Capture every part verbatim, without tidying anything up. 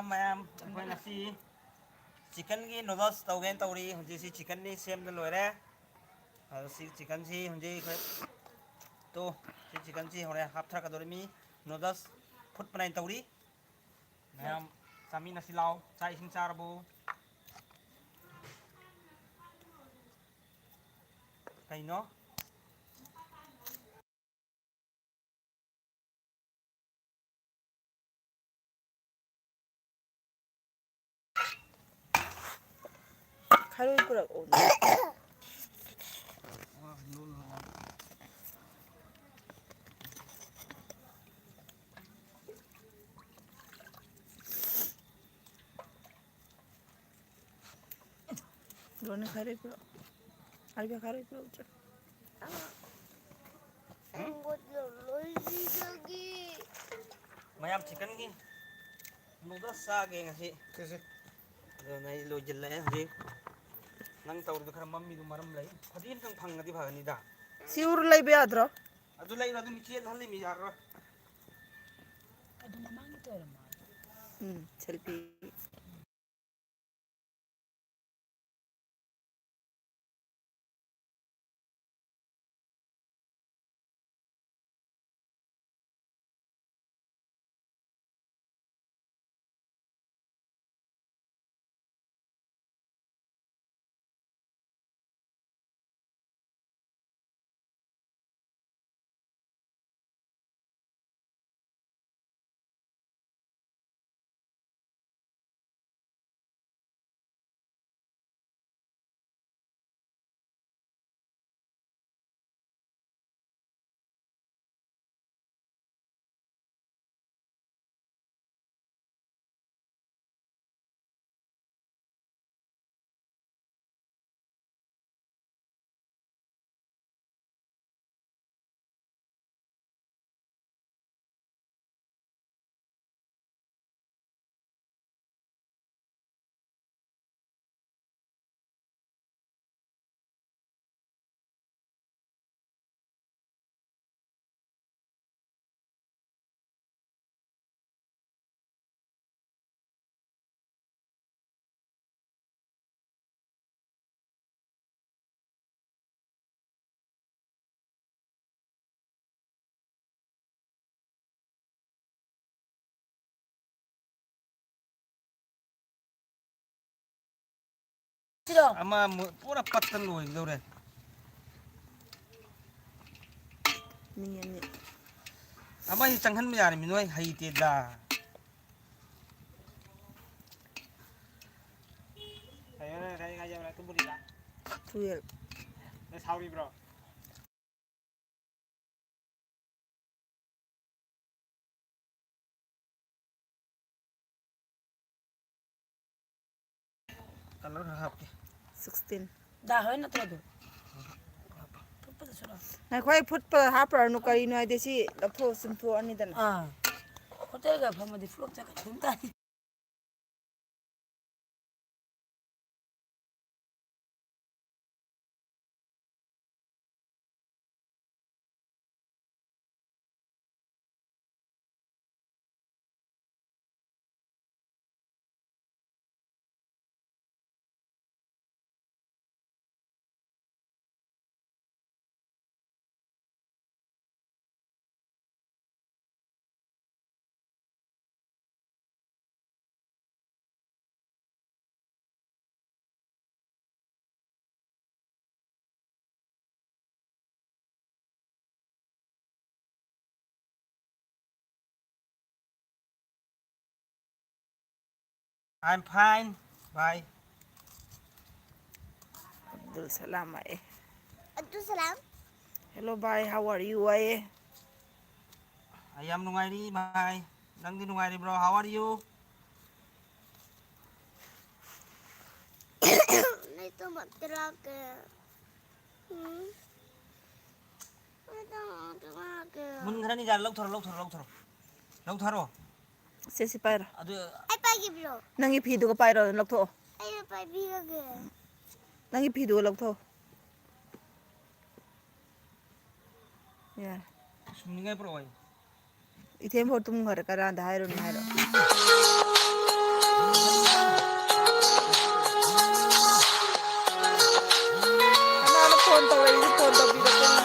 ꯃꯌꯥꯝ, ꯑꯩꯈꯣꯏ ꯉꯁꯤ ꯆꯤꯛꯀꯟꯒꯤ ꯅꯨꯗꯜꯁ ꯇꯧꯒꯦꯅ ꯇꯧꯔꯤ꯫ ꯍꯧꯖꯤꯛꯁꯤ ꯆꯤꯛꯀꯟꯗꯤ ꯁꯦꯝꯗ ꯂꯣꯏꯔꯦ꯫ ꯑꯗꯣ ꯁꯤ ꯆꯤꯛꯀꯟꯁꯤ ꯍꯧꯖꯤꯛ ꯑꯩꯈꯣꯏ, ꯇꯣ, ꯁꯤ ꯆꯤꯛꯀꯟꯁꯤ ꯍꯣꯔꯦꯟ ꯍꯥꯞꯊꯔꯛꯀꯗꯧꯔꯤꯃꯤ꯫ ꯅꯨꯗꯜꯁ ꯐꯨꯠꯄꯅ ꯍꯥꯏꯅ ꯇꯧꯔꯤ꯫ ꯃꯌꯥꯝ ꯆꯥꯃꯤꯟꯅꯁꯤ ꯂꯥꯎ꯫ ꯆꯥꯛ ꯏꯁꯤꯡ ꯆꯥꯔꯕꯣ? ꯀꯩꯅꯣ? ꯈꯔꯨꯏ ꯄꯨꯔꯛꯎꯅꯦ꯫ ꯂꯣꯟꯅ ꯈꯔꯨꯏ ꯄꯨꯔꯛꯎ꯫ ꯑꯩꯒ ꯈꯔꯨꯏ ꯄꯨꯔꯛꯎ ꯆꯠꯂꯨ꯫ ꯃꯌꯥꯝ ꯆꯤꯛꯀꯟꯒꯤ ꯅꯨꯗꯜꯁ ꯆꯥꯒꯦ ꯉꯁꯤ꯫ ꯁꯦ, ꯁꯦ꯫ ꯑꯗꯨꯅ ꯑꯩ ꯂꯣꯏꯁꯤꯜꯂꯛꯑꯦ ꯍꯧꯖꯤꯛ꯫ ꯅꯪ ꯇꯧꯔꯤꯗꯣ ꯈꯔ ꯃꯝꯃꯤꯗꯨ ꯃꯔꯝ ꯂꯩ꯫ ꯐꯗꯤ ꯑꯝꯇꯪ ꯐꯪꯉꯗꯤ ꯐꯒꯅꯤꯗ꯫ ꯁꯤ ꯎꯔ ꯂꯩꯕ ꯌꯥꯗ꯭ꯔꯣ? ꯑꯗꯨ ꯂꯩꯔꯣ, ꯑꯗꯨ ꯃꯤꯆꯦꯠ ꯍꯜꯂꯤꯃꯤ ꯌꯥꯔꯔꯣꯏ꯫ ꯑꯗꯨ ꯃꯃꯥꯡꯒꯤꯗꯣ ꯑꯣꯏꯔꯝꯃꯣꯏ꯫ ꯎꯝ, ꯁꯦꯜꯐꯤ꯫ ꯁꯤꯔꯣ? ꯑꯃ ꯃꯨ-, ꯄꯨꯔꯥ ꯄꯠꯇꯅ ꯂꯣꯏꯒꯗꯧꯔꯦ꯫ ꯃꯤ ꯑꯅꯤ꯫ ꯑꯃ ꯍꯦꯛ ꯆꯪꯍꯟꯕ ꯌꯥꯔꯤꯃꯤ ꯅꯣꯏ ꯍꯩꯇꯦꯗ꯫ ꯀꯩꯅꯣ ꯅꯪ ꯉꯁꯥꯏ ꯉꯥꯏꯖꯕ ꯅꯪ ꯇꯨꯝꯃꯨꯔꯤꯕ? ꯇꯨꯌꯦꯜꯞ꯫ ꯅꯪ ꯁꯥꯎꯔꯤꯕ꯭ꯔꯣ? ꯀꯂꯔ ꯈꯔ ꯍꯥꯞꯀꯦ꯫ ꯁꯤꯛꯁꯇꯤꯟ꯫ ꯗꯥ ꯍꯣꯏ ꯅꯠꯇ꯭ꯔꯣ ꯑꯗꯨ? ꯐꯨꯠꯄꯗ ꯁꯨꯔꯣ꯫ ꯉꯥꯏꯈꯣ, ꯑꯩ ꯐꯨꯠꯄꯗ ꯍꯥꯞꯄ꯭ꯔꯅꯨ, ꯀꯔꯤꯅꯣ ꯍꯥꯏꯗꯤ ꯁꯤ ꯂꯧꯊꯣꯛ ꯆꯨꯝꯊꯣꯛꯑꯅꯤꯗꯅ꯫ ꯑꯥ꯫ ꯍꯣꯇꯦꯜꯒ ꯐꯝꯃꯗꯤ ꯐ꯭ꯂꯣꯞ ꯆꯠꯀꯗꯧ ꯇꯥꯏ꯫ I'm fine, bye. ꯑꯕꯗꯨꯜ ꯁꯂꯥꯝ ꯍꯥꯏꯌꯦ꯫ ꯑꯕꯗꯨꯜ ꯁꯂꯥꯝ꯫ Hello, bye, how are you? ꯍꯥꯏꯌꯦ꯫ ꯑꯩ ꯌꯥꯝ ꯅꯨꯡꯉꯥꯏꯔꯤ, bye. ꯅꯪꯗꯤ ꯅꯨꯡꯉꯥꯏꯔꯤꯕ꯭ꯔꯣ? How are you? ꯅꯣꯏ ꯇꯨꯝꯃꯛꯇ꯭ꯔꯣ? ꯎꯝ꯫ ꯃꯨꯟ ꯈꯔꯅꯤ ꯌꯥꯔꯦ, ꯂꯧꯊꯔꯣ, ꯂꯧꯊꯔꯣ, ꯂꯧꯊꯔꯣ꯫ ꯂꯧꯊꯔꯣ꯫ ꯁꯦ, ꯁꯤ ꯄꯥꯏꯔꯣ꯫ ꯑꯗꯨ ꯑꯩ ꯄꯥꯏꯈꯤꯕ꯭ꯔꯣ? ꯅꯪꯒꯤ ꯐꯤꯗꯨꯒ ꯄꯥꯏꯔꯣ, ꯂꯧꯊꯣꯛꯑꯣ꯫ ꯑꯩꯅ ꯄꯥꯏꯕꯤꯔꯒꯦ꯫ ꯅꯪꯒꯤ ꯐꯤꯗꯨꯒ ꯂꯧꯊꯣꯛꯑꯣ꯫ ꯌꯥꯔꯦ꯫ ꯁꯨꯝꯅꯤꯡꯉꯥꯏ ꯄꯨꯔꯛꯑꯣ ꯍꯥꯏꯌꯨ꯫ ꯏꯊꯦꯝ ꯐꯥꯎ ꯇꯨꯝꯈꯔꯦ, ꯀꯅꯥꯗ ꯍꯥꯏꯔꯨꯅꯣ ꯍꯥꯏꯔꯣ? ꯀꯅꯥꯅꯣ ꯐꯣꯟ ꯇꯧꯔꯛꯏꯁꯦ? ꯐꯣꯟ ꯇꯧꯕꯤꯔꯛꯀꯅꯨ꯫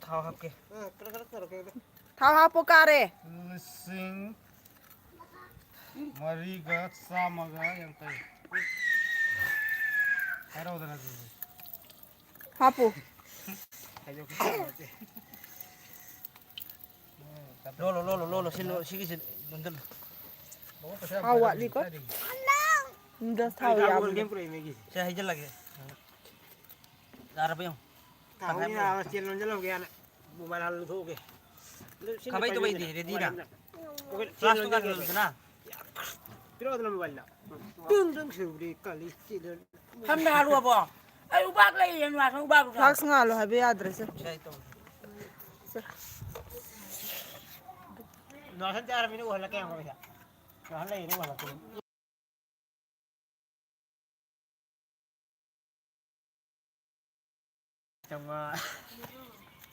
ꯊꯥꯎ ꯍꯥꯞꯀꯦ꯫ ꯊꯥꯎ ꯍꯥꯞꯄꯣ ꯀꯥꯔꯦ꯫ ꯂꯤꯁꯤꯡ ꯃꯔꯤꯒ ꯆꯥꯝꯃꯒ ꯌꯥꯡꯈꯩ꯫ ꯍꯥꯏꯔꯛꯑꯣꯗꯅ ꯑꯗꯨꯗꯤ꯫ ꯍꯥꯞꯄꯨ꯫ ꯂꯣꯜꯂꯣ, ꯂꯣꯜꯂꯣ, ꯂꯣꯜꯂꯣ, ꯁꯤ ꯂꯣ-, ꯁꯤꯒꯤꯁꯤ ꯂꯣꯟꯁꯤꯜꯂꯣ꯫ ꯊꯥꯎ ꯋꯥꯠꯂꯤꯀꯣ? ꯅꯨꯗꯜꯁ ꯊꯥꯎ ꯌꯥꯝꯗꯦ꯫ ꯁꯦ, ꯍꯩꯖꯤꯜꯂꯒꯦ꯫ ꯌꯥꯔꯕ ꯌꯦꯡꯉꯣ꯫ ꯊꯥꯎꯅꯤ ꯅꯥꯕ, ꯆꯦꯟ ꯂꯣꯟꯁꯤꯜꯍꯧꯒꯦ ꯍꯥꯏꯅ ꯃꯣꯕꯥꯏꯜ ꯍꯥꯟꯅ ꯂꯧꯊꯣꯛꯎꯒꯦ꯫ ꯈꯥꯕꯩꯗꯣ ꯄꯩꯗꯤ ꯔꯦꯗꯤꯗ꯫ ꯄꯣꯀꯦꯠ ꯆꯦꯟ ꯐ꯭ꯂꯥꯁꯇꯣ ꯂꯣꯟꯁꯤꯜꯍꯧꯒꯦ꯫ ꯀꯥꯈꯠꯂꯨꯗꯅ꯫ ꯄꯤꯔꯛꯑꯣꯗꯅ ꯃꯣꯕꯥꯏꯜꯗ꯫ ꯇꯨꯡ ꯇꯨꯡ ꯁꯨꯕ꯭ꯔꯤ ꯀꯥꯂꯤ ꯆꯦꯟ ꯂꯣꯟ-, ꯐꯝꯗ ꯍꯥꯜꯂꯨꯑꯕꯣ? ꯑꯩ ꯎꯕꯥꯛ ꯂꯩꯌꯦ, ꯅꯨꯡꯉꯥꯏꯈꯣ, ꯎꯕꯥꯛ ꯎꯕꯥꯛ꯫ ꯐ꯭ꯂꯥꯛꯁ ꯉꯥꯜꯂꯣ ꯍꯥꯏꯕ ꯌꯥꯗ꯭ꯔꯦ ꯁꯦ꯫ ꯁꯦ, ꯑꯩ ꯇꯧꯒꯦ꯫ ꯁꯦ꯫ ꯅꯨꯡꯉꯥꯏꯈꯣ, ꯆꯥꯔꯃꯤꯅ ꯎꯍꯜꯂꯛꯀꯦ ꯌꯦꯡꯉꯣ ꯁꯤꯗ꯫ ꯅꯨꯡꯉꯥꯏꯈꯣ ꯂꯩꯌꯦꯅ ꯎꯍꯜꯂꯛꯀꯦ꯫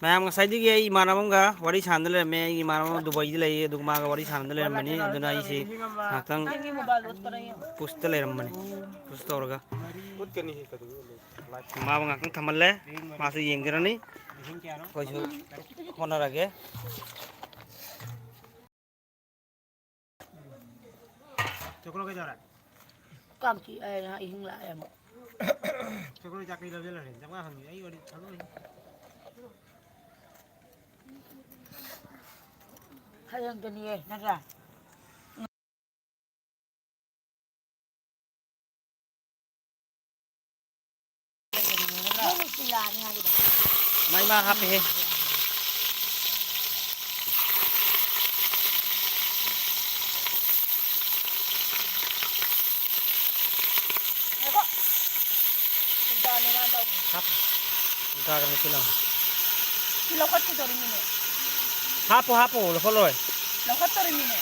ꯃꯌꯥꯝ, ꯉꯁꯥꯏꯗꯒꯤ ꯑꯩ ꯏꯃꯥꯟꯅꯕ ꯑꯃꯒ ꯋꯥꯔꯤ ꯁꯥꯟꯅꯗ ꯂꯩꯔꯝꯃꯦ꯫ ꯑꯩꯒꯤ ꯏꯃꯥꯟꯅꯕ ꯑꯃ ꯗꯨꯕꯥꯏꯗ ꯂꯩꯌꯦ, ꯑꯗꯨꯒ ꯃꯥꯒ ꯋꯥꯔꯤ ꯁꯥꯟꯅꯗ ꯂꯩꯔꯝꯕꯅꯤ꯫ ꯑꯗꯨꯅ ꯑꯩꯁꯤ ꯉꯥꯏꯍꯥꯛꯇꯪ ꯄꯨꯁꯇ ꯂꯩꯔꯝꯕꯅꯤ꯫ ꯄꯨꯁ ꯇꯧꯔꯒ꯫ ꯃꯥꯕꯨ ꯉꯥꯏꯍꯥꯛꯇꯪ ꯊꯝꯍꯜꯂꯦ꯫ ꯃꯥꯁꯨ ꯌꯦꯡꯖꯔꯅꯤ꯫ ꯑꯩꯈꯣꯏꯁꯨ ꯍꯣꯠꯅꯔꯒꯦ꯫ ꯆꯦꯀꯣꯂꯣ ꯀꯩꯗꯧꯔꯦ? ꯀꯥꯡ ꯆꯤꯛꯑꯦꯅ ꯏꯍꯤꯡ ꯂꯥꯛꯑꯦ ꯑꯃꯨꯛ꯫ ꯆꯦꯀꯣꯂꯣ ꯆꯥꯛ ꯀꯩ ꯂꯧꯖꯜꯂꯨꯔꯦ? ꯆꯥꯝꯃꯉꯥ ꯐꯪꯉꯤ꯫ ꯑꯩ ꯋꯥꯔꯤ ꯁꯥꯟꯅꯔꯣꯏ꯫ ꯍꯌꯦꯡꯗꯅꯤꯌꯦ, ꯅꯠꯇ꯭ꯔꯥ? ꯃꯩ ꯃꯥ ꯍꯥꯞꯄꯦꯍꯦ꯫ ꯉꯥꯏꯈꯣ꯫ ꯎꯜꯇꯥꯅꯦ ꯃꯥꯅ ꯇꯧꯔꯤꯁꯦ꯫ ꯍꯥꯞ-, ꯎꯜꯇꯥꯒꯅꯤ ꯁꯤ ꯂꯥꯎ꯫ ꯁꯤ ꯂꯧꯈꯠꯈꯤꯗꯣꯔꯤꯃꯤꯅꯦ꯫ ꯍꯥꯞꯄꯨ, ꯍꯥꯞꯄꯨ, ꯂꯧꯈꯠꯂꯣꯏ꯫ ꯂꯧꯈꯠꯇꯣꯔꯤꯃꯤꯅꯦ꯫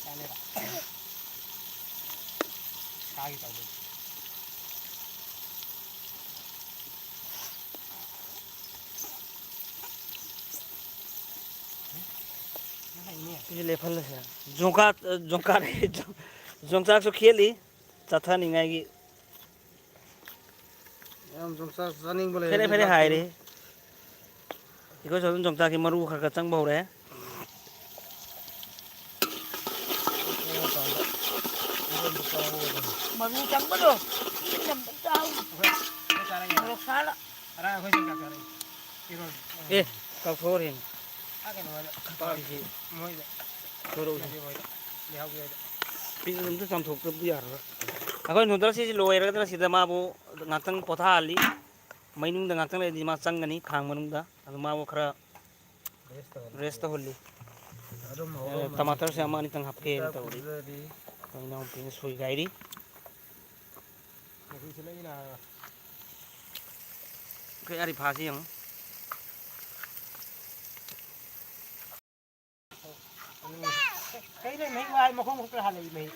ꯆꯥꯅꯦꯕ꯫ ꯁꯥꯒꯤ ꯇꯧꯕꯅꯤ꯫ ꯁꯤꯁꯦ ꯂꯦꯞꯍꯜꯂꯁꯦ꯫ ꯖꯣꯡꯀꯥ-, ꯖꯣꯡꯀꯥꯔ-, ꯌꯣꯡꯆꯥꯛꯁꯨ ꯈꯦꯠꯂꯤ ꯆꯠꯊꯅꯤꯡꯉꯥꯏꯒꯤ꯫ ꯌꯥꯝ ꯌꯣꯡꯆꯥꯛ ꯆꯥꯅꯤꯡꯕ ꯂꯩꯔꯗꯤ ꯐꯦꯔꯦ ꯐꯦꯔꯦ ꯂꯥꯛꯄꯤꯌꯨ꯫ ꯍꯥꯏꯔꯦ꯫ ꯑꯩꯈꯣꯏ ꯁꯣꯝꯗ ꯌꯣꯡꯆꯥꯛꯀꯤ ꯃꯔꯨ ꯈꯔ ꯈꯔ ꯆꯪꯕ ꯍꯧꯔꯦ꯫ ꯃꯔꯨ ꯆꯪꯕꯗꯣ ꯏꯁꯤꯡ ꯑꯝꯇꯪ ꯆꯥꯍꯧ꯫ ꯃꯣꯔꯣꯛ ꯁꯥꯍꯜꯂ꯫ ꯉꯔꯥꯡ ꯑꯩꯈꯣꯏ ꯌꯣꯡꯆꯥꯛ ꯆꯥꯔꯛꯏ꯫ ꯏꯔꯣꯜ꯫ ꯑꯦ, ꯀꯥꯎꯊꯣꯛꯎꯔꯦꯅꯦ꯫ ꯑꯥ, ꯀꯩꯅꯣ ꯍꯣꯏꯗ꯫ ꯄꯥꯛꯁꯤ꯫ ꯃꯣꯏꯗ꯫ ꯊꯣꯔꯛꯎꯁꯤ꯫ ꯅꯕꯤ ꯍꯣꯏꯗ꯫ ꯂꯩꯍꯥꯎꯒꯤ ꯍꯣꯏꯗ꯫ ꯄꯤꯛꯅ ꯑꯝꯇ ꯆꯥꯝꯊꯣꯛꯇꯕꯗꯤ ꯌꯥꯔꯔꯣꯏ꯫ ꯑꯩꯈꯣꯏ ꯅꯨꯗꯜꯁꯤꯁꯤ ꯂꯣꯏꯔꯒꯗ꯭ꯔꯥ ꯁꯤꯗ ꯃꯥꯕꯨ ꯉꯥꯛꯇꯪ ꯄꯣꯊꯥꯍꯜꯂꯤ꯫ ꯃꯩꯅꯨꯡꯗ ꯉꯥꯛꯇꯪ ꯂꯩꯔꯗꯤ ꯃꯥ ꯆꯪꯒꯅꯤ ꯈꯥꯡ ꯃꯅꯨꯡꯗ꯫ ꯑꯗꯨ ꯃꯥꯕꯨ ꯈꯔ rest ꯇꯧꯍꯜꯂꯤ꯫ Rest ꯇꯧꯍꯜꯂꯤ꯫ ꯑꯗꯨꯝ ꯑꯦ, ꯍꯧꯔꯝꯃꯅꯤ꯫ ꯇꯃꯥꯇꯔꯁꯦ ꯑꯃ ꯑꯅꯤꯇꯪ ꯍꯥꯞꯀꯦꯅ ꯆꯥꯛ ꯇꯧꯔꯤ꯫ ꯄꯤꯖꯔꯤ꯫ ꯑꯩꯈꯣꯏ ꯏꯅꯥꯎꯄꯤꯅ ꯁꯣꯏꯒꯥꯏꯔꯤ꯫ ꯃꯈꯨꯠꯁꯦ ꯂꯣꯏꯅ ꯅꯥꯔꯦ꯫ ꯑꯩꯈꯣꯏ ꯑꯔꯤꯐꯥꯁꯤ ꯌꯦꯡꯉꯨ꯫ ꯀꯩꯅꯣ ꯃꯍꯤꯛ ꯋꯥꯏ ꯃꯈꯣꯡ ꯈꯨꯠꯇ ꯍꯥꯜꯂꯛꯏ ꯃꯍꯤꯛ꯫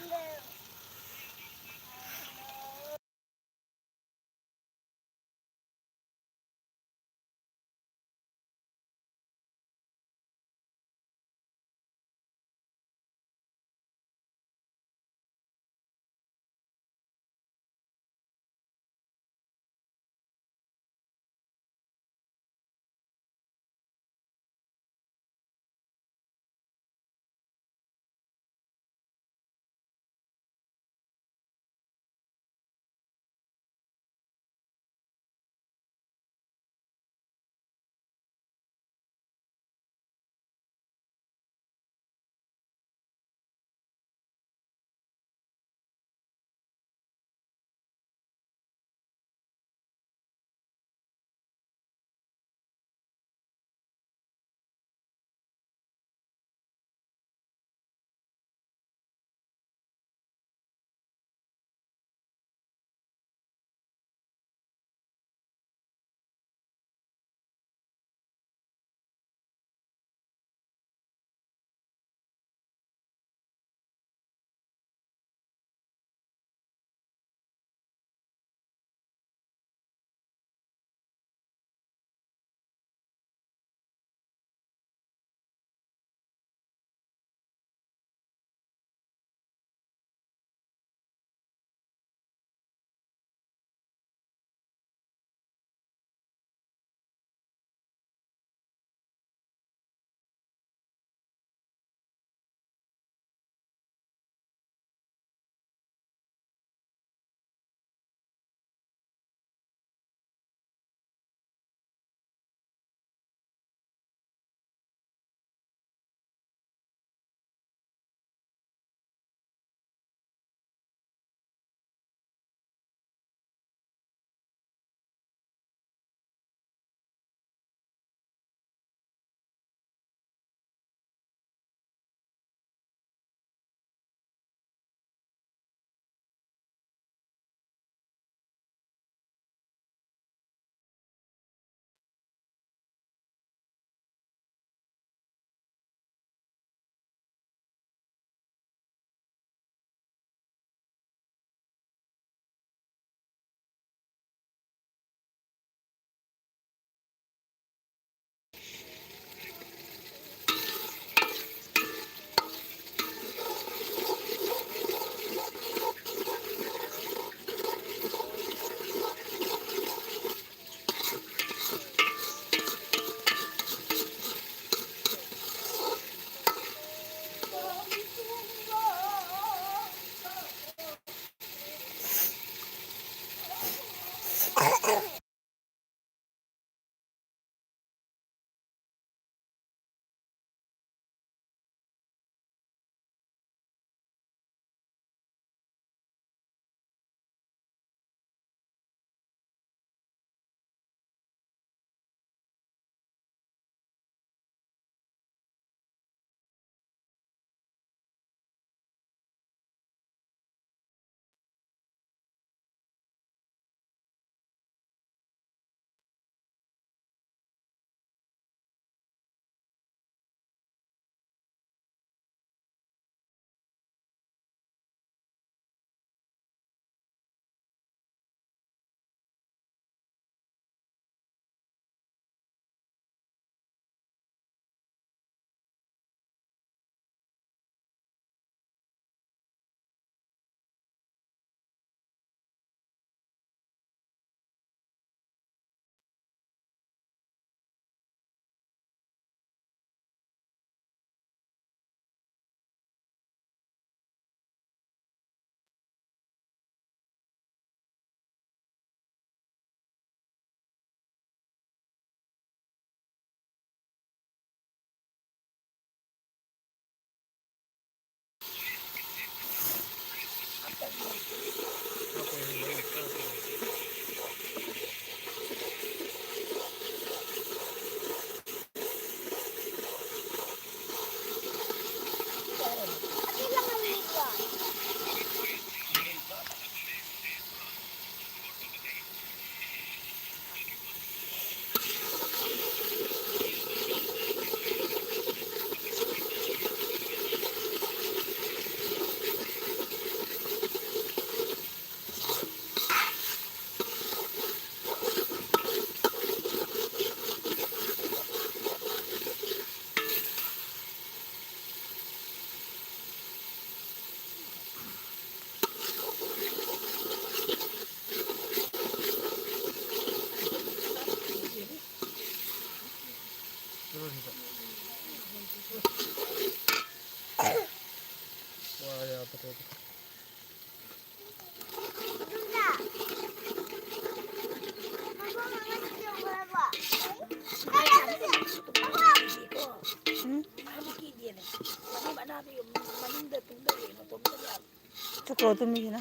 ꯇꯣ ꯇꯨꯃꯤꯁꯤꯅ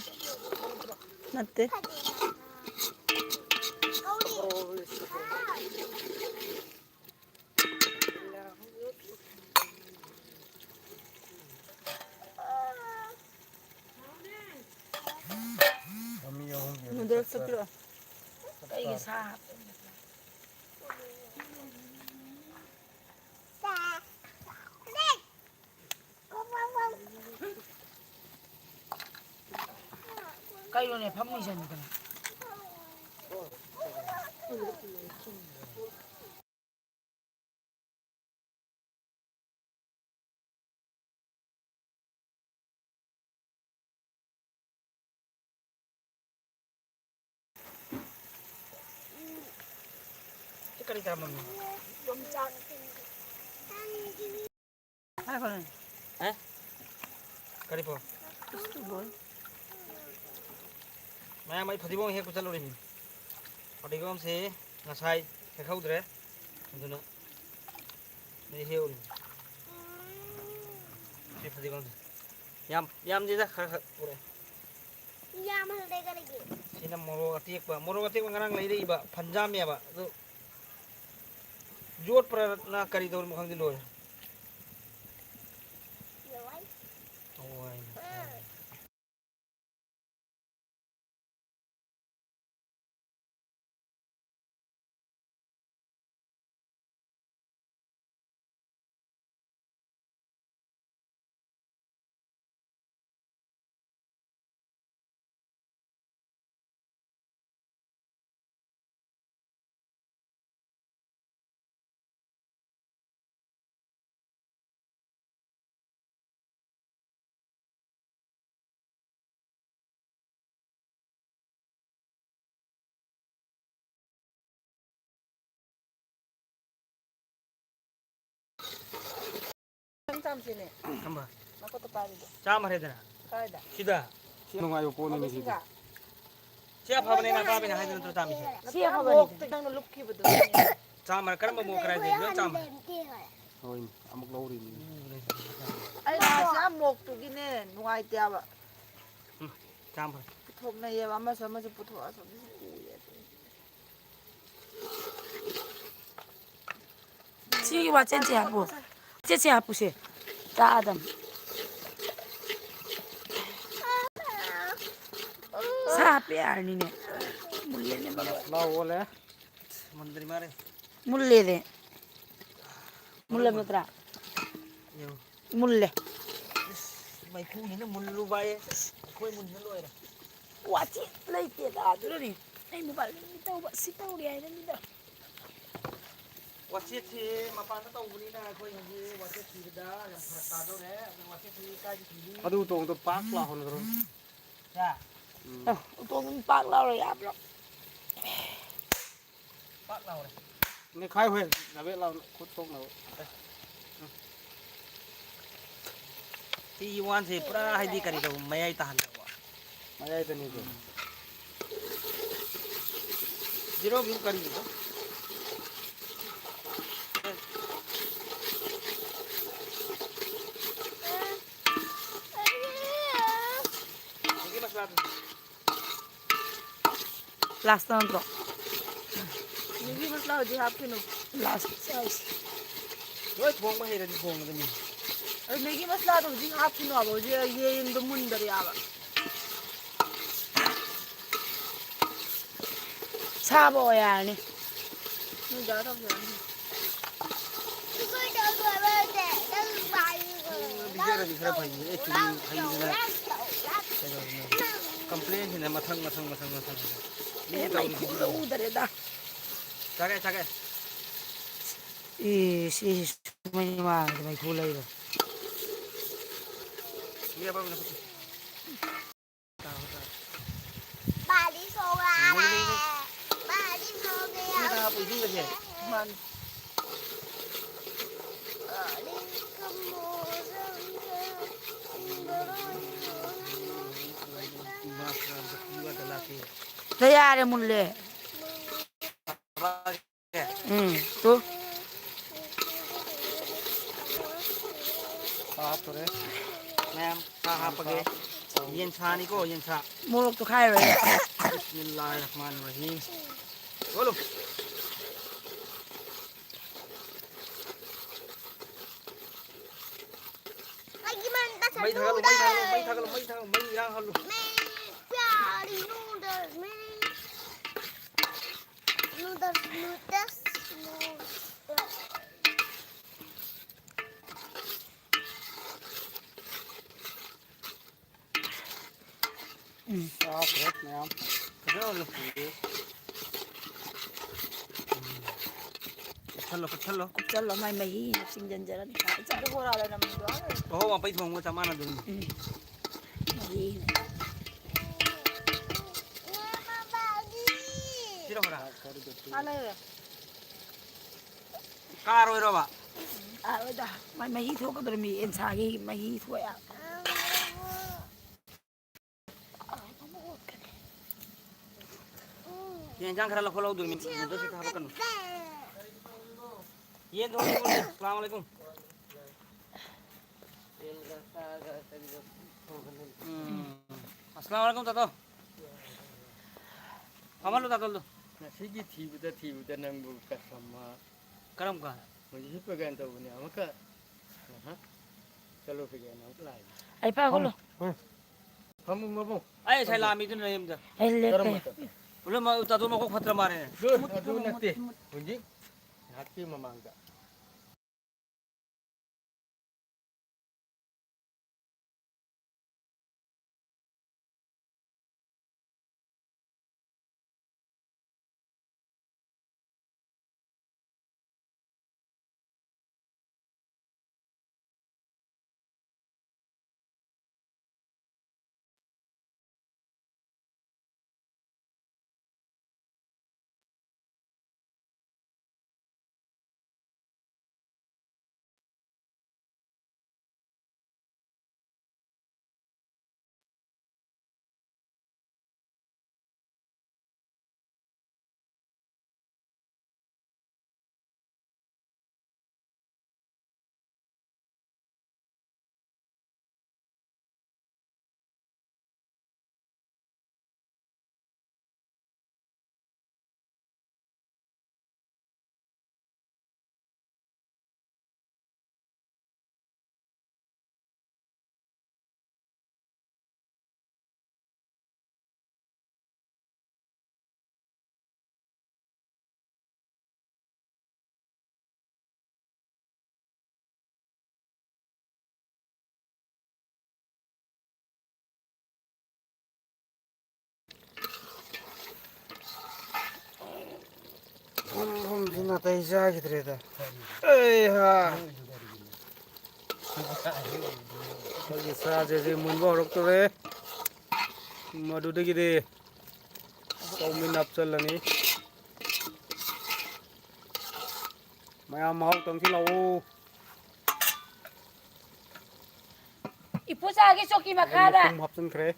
ꯅꯠꯇꯦ꯫ ꯅꯨꯗꯜꯁꯇꯣ ꯄꯤꯔꯛꯑꯣ꯫ ꯀꯩꯒꯤ ꯁꯥ ꯍꯥꯞꯄꯤꯅꯣ? ꯀꯩꯅꯣꯅꯦ, ꯐꯝꯃꯤꯁꯦ ꯑꯃꯨꯛꯇꯅꯦ꯫ ꯁꯤ ꯀꯔꯤ ꯆꯥꯃꯝꯅꯣ? ꯌꯣꯡꯆꯥꯛ꯫ ꯍꯥꯏꯈꯣꯅꯦ꯫ ꯑꯦ? ꯀꯔꯤ ꯄꯣ? ꯃꯌꯥꯝ, ꯑꯩ ꯐꯗꯤꯒꯣꯝ ꯍꯦꯛꯄ ꯆꯠꯂꯨꯔꯤꯅꯤ꯫ ꯐꯗꯤꯒꯣꯝꯁꯤ ꯉꯁꯥꯏ ꯍꯦꯛꯍꯧꯗ꯭ꯔꯦ, ꯑꯗꯨꯅ ꯑꯩ ꯍꯦꯛꯎꯔꯤꯅꯤ꯫ ꯁꯤ ꯐꯗꯤꯒꯣꯝꯁꯦ ꯌꯥꯝ ꯌꯥꯝꯗꯦꯗ, ꯈꯔ ꯈꯔ ꯄꯨꯔꯛꯑꯦ꯫ ꯌꯥꯝꯍꯜꯂꯦ ꯀꯔꯤꯒꯤ? ꯁꯤꯅ ꯃꯣꯔꯣꯛ ꯑꯇꯦꯛꯄ, ꯃꯣꯔꯣꯛ ꯑꯇꯦꯛꯄ ꯉꯔꯥꯡ ꯂꯩꯔꯛꯏꯕ, ꯐꯟꯖꯥꯝꯃꯦꯕ꯫ ꯑꯗꯨ ꯌꯣꯠꯄ꯭ꯔꯥ ꯅ ꯀꯔꯤ ꯇꯧꯔꯤꯅꯣ ꯈꯪꯗꯦ, ꯂꯣꯏꯔꯦ꯫ ꯂꯋꯥꯏ꯫ ꯂꯋꯥꯏ꯫ ꯆꯥꯝꯁꯤꯅꯦ꯫ ꯊꯝꯕ꯫ ꯅꯈꯨꯠꯇ ꯄꯥꯏꯔꯤꯗꯣ꯫ ꯆꯥꯝꯃ ꯍꯦꯗꯅ꯫ ꯀꯥꯏꯗ? ꯁꯤꯗ꯫ ꯁꯤ ꯅꯨꯡꯉꯥꯏꯕ ꯄꯣꯠꯅꯤꯅꯦ ꯁꯤꯗꯤ꯫ ꯁꯤꯒ? ꯁꯤ ꯑꯐꯕꯅꯦ, ꯅꯄꯥꯕꯤꯅ ꯍꯥꯏꯗꯅ ꯅꯠꯇ꯭ꯔꯣ ꯆꯥꯝꯃꯤꯁꯦ? ꯁꯤ ꯑꯐꯕꯅꯦ꯫ ꯃꯣꯔꯣꯛꯇ ꯅꯪꯅ ꯂꯨꯞꯈꯤꯕꯗꯨꯅꯦ꯫ ꯆꯥꯝꯃ, ꯀꯔꯝꯕ ꯃꯣꯔꯣꯛ ꯀꯔꯥꯏꯗꯩ? ꯂꯣꯏ ꯆꯥꯝꯃ꯫ ꯍꯣꯏꯅꯦ, ꯑꯃꯨꯛ ꯂꯧꯔꯤꯅꯤ꯫ ꯑꯩ ꯂꯥꯁꯇ ꯃꯣꯔꯣꯛꯇꯨꯒꯤꯅꯦ ꯅꯨꯡꯉꯥꯏꯇꯦ ꯍꯥꯏꯕ꯫ ꯆꯥꯝ ꯐꯔꯦ꯫ ꯄꯨꯊꯣꯛꯅꯩꯌꯦꯕ, ꯑꯃꯁꯨ ꯑꯃꯁꯨ ꯄꯨꯊꯣꯛꯑ ꯑꯁꯣꯝꯗꯁꯨ ꯎꯏꯌꯦ ꯑꯗꯨ꯫ ꯁꯤꯒꯤ ꯋꯥꯆꯦꯟꯁꯦ ꯍꯥꯞꯄꯨ꯫ ꯋꯥꯆꯦꯟꯁꯦ ꯍꯥꯞꯄꯨꯁꯦ꯫ ꯆꯥꯗꯝ꯫ ꯁꯥ ꯍꯥꯞꯄ ꯌꯥꯔꯅꯤꯅꯦ꯫ ꯃꯨꯜꯂꯦꯅꯦ ꯃꯔꯣꯏ꯫ ꯂꯥꯎ ꯑꯣꯜꯂꯦ꯫ ꯃꯨꯟꯗ꯭ꯔꯤ ꯃꯥꯜꯂꯦ꯫ ꯃꯨꯜꯂꯦꯅꯦ꯫ ꯃꯔꯣꯏ ꯃꯨꯜꯂꯕ ꯃꯨꯟ-, ꯅꯠꯇ꯭ꯔꯥ? ꯌꯦꯡꯉꯨ꯫ ꯃꯨꯜꯂꯦ꯫ ꯏꯁ, ꯃꯩꯈꯨꯁꯤꯅ ꯃꯨꯜꯂꯨꯕ ꯍꯥꯏꯌꯦ꯫ ꯑꯩꯈꯣꯏ ꯃꯨꯟꯕ ꯂꯣꯏꯔꯦ꯫ ꯋꯥꯆꯦꯠ ꯂꯩꯇꯦꯗ, ꯑꯗꯨꯅꯅꯦ ꯑꯩ ꯃꯣꯕꯥꯏꯜꯗ ꯃꯤ ꯇꯧꯕ, ꯁꯤ ꯇꯧꯔꯤ ꯍꯥꯏꯅ ꯃꯤꯗ꯫ ꯋꯥꯆꯦꯠꯁꯤ ꯃꯄꯥꯟꯗ ꯇꯧꯕꯅꯤꯅ ꯑꯩꯈꯣꯏ ꯍꯧꯖꯤꯛ ꯋꯥꯆꯦꯠ ꯊꯤꯕꯗ ꯌꯥꯝ ꯐꯔꯛ ꯇꯥꯗꯧꯔꯦ꯫ ꯑꯗꯨ ꯋꯥꯆꯦꯠꯁꯤ ꯀꯥꯏꯗ ꯊꯤꯅꯤ? ꯑꯗꯨ ꯎꯇꯣꯡꯗꯣ ꯄꯥꯛ ꯂꯥꯎꯍꯟꯈ꯭ꯔꯣ꯫ ꯁꯦ꯫ ꯎꯝ꯫ ꯑ, ꯎꯇꯣꯡ ꯑꯗꯨꯝ pak ꯂꯥꯎꯔ ꯌꯥꯕ꯭ꯔꯣ? ꯄꯥꯛ ꯂꯥꯎꯔꯦ꯫ ꯅꯦꯈꯥꯏ ꯍꯣꯏ, ꯂꯥꯕꯦꯠ ꯂꯥꯎꯅ ꯈꯨꯠ ꯁꯣꯛꯅꯕ꯫ ꯁꯤ ꯌꯨꯋꯥꯟꯁꯦ ꯄꯨꯔꯥ ꯍꯥꯏꯗꯤ ꯀꯔꯤ ꯇꯧꯕ, ꯃꯌꯥꯏ ꯇꯥꯍꯟꯗꯧꯕ꯫ ꯃꯌꯥꯏꯗꯅꯤꯗꯣ꯫ ꯎꯝ꯫ Zero view ꯀꯔꯤꯅꯣ? ꯃꯦꯒꯤ ꯃꯁꯂꯥꯗꯨ꯫ Last ꯅꯠꯇ꯭ꯔꯣ? ꯃꯦꯒꯤ ꯃꯁꯂꯥ ꯍꯧꯖꯤꯛ ꯍꯥꯞꯈꯤꯅꯨ꯫ Last ꯆꯥꯏꯁꯦ꯫ ꯂꯣꯏ ꯊꯣꯡꯕ ꯍꯩꯔꯗꯤ ꯊꯣꯡꯒꯗꯕꯅꯤ꯫ ꯑꯗꯨ ꯃꯦꯒꯤ ꯃꯁꯂꯥꯗꯣ ꯍꯧꯖꯤꯛ ꯍꯥꯞꯈꯤꯅꯣ ꯍꯥꯏꯕ, ꯍꯧꯖꯤꯛ ꯌꯦꯟꯗꯣ ꯃꯨꯟꯗꯔꯦ ꯍꯥꯏꯕ꯫ ꯁꯥꯕ ꯑꯣꯏꯔꯅꯤ꯫ ꯅꯣꯏ ꯗꯥ ꯇꯧꯖꯔꯅꯤ꯫ ꯄꯤꯖꯔꯗꯤ ꯈꯔ ꯐꯩ꯫ ꯑꯦ, ꯆꯨꯝꯃꯤ, ꯍꯩꯗꯅ ꯀꯩꯗꯧꯔꯤꯅꯣ? Complainꯁꯤꯅ ꯃꯊꯪ, ꯃꯊꯪ, ꯃꯊꯪ, ꯃꯊꯪ, ꯃꯊꯪ꯫ ꯃꯤꯅ ꯑꯦ, ꯇꯧꯔꯤꯁꯤꯗꯤ ꯃꯩꯈꯨꯗ ꯎꯗꯔꯦꯗ꯫ ꯆꯥꯒꯦ, ꯆꯥꯒꯦ꯫ ꯑꯦ, ꯁꯤ ꯃꯩ ꯃꯥꯡꯗ ꯃꯩꯈꯨ ꯂꯩꯔꯦ꯫ ꯃꯤ ꯑꯄꯥꯝꯕꯅ ꯐꯠꯇꯦ꯫ ꯕꯥꯔꯤꯁ ꯍꯣ ꯒꯌꯥ ꯍꯥꯏ꯫ ꯕꯥꯔꯤꯁ ꯍꯣ ꯒꯌꯥ꯫ ꯁꯤ ꯈꯛꯇꯪ ꯍꯥꯞꯄꯨ, ꯏꯁꯤꯡꯒꯁꯦ꯫ ꯃꯥꯅꯤ꯫ ꯕꯥꯔꯤꯁ ꯀ ꯃꯣꯁꯝ ꯁꯦ ꯁꯨꯟꯗꯔ ꯍꯣ꯫ ꯌꯥꯔꯦ, ꯃꯨꯜꯂꯦ꯫ ꯎꯝ, ꯇꯨ꯫ ꯁꯥ ꯍꯥꯞꯇꯣꯔꯦ꯫ ꯃꯌꯥꯝ ꯁꯥ ꯍꯥꯞꯄꯒꯦ꯫ ꯌꯦꯟꯁꯥꯅꯤꯀꯣ, ꯌꯦꯟꯁꯥ꯫ ꯃꯣꯔꯣꯛꯇꯣ ꯈꯥꯏꯔꯣꯏ꯫ ꯕꯤꯁꯃꯤꯜꯂꯥꯍꯤꯔ ꯔꯍꯃꯥꯅꯤꯔ ꯔꯍꯤꯝ꯫ ꯀꯣꯜꯂꯨ꯫ ꯑꯩꯒꯤ ꯃꯟ ꯇꯥꯁꯜꯂꯨꯗꯦ꯫ ꯃꯩ ꯊꯥꯒꯠꯂꯨ, ꯃꯩ ꯊꯥꯒꯠꯂꯨ, ꯃꯩ ꯊꯥꯒꯠꯂꯨ, ꯃꯩ ꯊꯥꯒꯠꯂꯨ, ꯃꯩ ꯏꯔꯥꯡ ꯍꯜꯂꯨ꯫ ꯃꯦ ꯄ꯭ꯌꯥꯔꯤ ꯅꯨꯗꯜꯁ, ꯃꯦ ꯅꯨꯗꯜꯁ, ꯅꯨꯗꯜꯁ, ꯅꯨꯗꯜꯁ꯫ ꯎꯝ꯫ ꯆꯥꯈ꯭ꯔꯦ ꯃꯌꯥꯝ꯫ ꯐꯖꯅ ꯂꯣꯏꯁꯤꯟꯕꯤꯌꯨ꯫ ꯎꯝ꯫ ꯀꯨꯞꯁꯜꯂꯣ, ꯀꯨꯞꯁꯜꯂꯣ꯫ ꯀꯨꯞꯁꯜꯂꯣ, ꯃꯥꯏ ꯃꯍꯤꯅ ꯆꯤꯡꯁꯤꯟꯖꯔꯅꯤ꯫ ꯑꯗꯨ ꯕꯣꯔꯥ ꯂꯩꯔꯝꯃꯤꯗꯣ꯫ ꯑꯣꯍꯣ, ꯃꯄꯩ ꯊꯣꯡꯕꯒ ꯆꯞ ꯃꯥꯟꯅꯗꯣꯔꯤꯅꯤ꯫ ꯎꯝ꯫ ꯃꯍꯤꯅ꯫ ꯁꯤꯔꯣ ꯈꯔ꯫ ꯑꯥ, ꯂꯩꯔꯦ꯫ ꯀꯥꯔꯣꯏꯔꯣꯕ? ꯀꯥꯔꯣꯏꯗ꯫ ꯃꯥꯏ ꯃꯍꯤ ꯊꯣꯛꯀꯗꯧꯔꯤꯃꯤ, ꯌꯦꯟꯁꯥꯒꯤ ꯃꯍꯤ ꯊꯣꯛꯑꯦ꯫ ꯌꯦꯟ ꯏꯟꯖꯥꯡ ꯈꯔ ꯂꯧꯈꯠꯍꯧꯗꯣꯏꯅꯤ, ꯅꯨꯗꯜꯁ ꯍꯦꯛꯇ ꯍꯥꯞꯄꯛꯀꯅꯨ꯫ ꯌꯦꯟ ꯊꯣꯡꯉꯤ, ꯊꯣꯡꯉꯤ꯫ ꯑꯁꯂꯥꯃꯨ ꯑꯂꯥꯏꯀꯨꯝ꯫ ꯎꯝ꯫ ꯑꯁꯂꯥꯃꯨ ꯑꯂꯥꯏꯀꯨꯝ, ꯇꯥꯇꯣ꯫ ꯐꯝꯍꯜꯂꯨ, ꯇꯥꯇꯣꯜꯗꯣ꯫ ꯉꯁꯤꯒꯤ ꯊꯤꯕꯗ, ꯊꯤꯕꯗ ꯅꯪꯕꯨ ꯀꯁꯇꯃꯔ꯫ ꯀꯔꯝ ꯀꯥꯟ? ꯍꯧꯖꯤꯛ ꯍꯤꯞꯄꯒ ꯇꯧꯕꯅꯦ꯫ ꯑꯃꯨꯛꯀ ꯑꯍ꯫ ꯆꯠꯂꯨꯈꯤꯒꯦꯅ ꯑꯃꯨꯛ ꯂꯥꯛꯏꯅꯦ꯫ ꯑꯩ ꯄꯥꯏꯈꯣꯠꯂꯣ꯫ ꯍꯣꯏ꯫ ꯐꯃꯨꯡ ꯃꯕꯨꯡ꯫ ꯑꯩ ꯉꯁꯥꯏ ꯂꯥꯛꯑꯝꯃꯤꯗꯨꯅ ꯅꯌꯨꯝꯗ꯫ ꯑꯩ ꯂꯦꯞꯄꯦ꯫ ꯀꯔꯝꯕ ꯃꯇꯝ? ꯄꯨꯂꯞ ꯃ-, ꯇꯥꯇꯣ ꯃꯀꯣꯛ ꯐꯠꯇ꯭ꯔ ꯃꯥꯜꯂꯦꯅꯦ꯫ ꯂꯣꯏ, ꯑꯗꯨ ꯅꯠꯇꯦ꯫ ꯍꯧꯖꯤꯛ ꯉꯥꯏꯍꯥꯛꯀꯤ ꯃꯃꯥꯡꯗ꯫ ꯑꯇꯩ ꯆꯥꯈꯤꯗ꯭ꯔꯦꯗ꯫ ꯑꯩ ꯍꯥ꯫ ꯑꯩꯈꯣꯏꯒꯤ ꯁꯥꯁꯦ ꯍꯧꯖꯤꯛ ꯃꯨꯟꯕ ꯍꯧꯔꯛꯇꯣꯔꯦ꯫ ꯃꯗꯨꯗꯒꯤꯗꯤ ꯆꯧꯃꯤꯟ ꯍꯥꯞꯆꯜꯂꯅꯤ꯫ ꯃꯌꯥꯝ ꯃꯍꯥꯎ ꯇꯪꯁꯤꯜꯂꯛꯎ꯫ ꯏꯄꯨꯆꯥꯒꯤ ꯆꯧꯀꯤ ꯃꯈꯥꯗ꯫ ꯊꯨꯝ ꯍꯥꯞꯆꯤꯟꯈ꯭ꯔꯦ꯫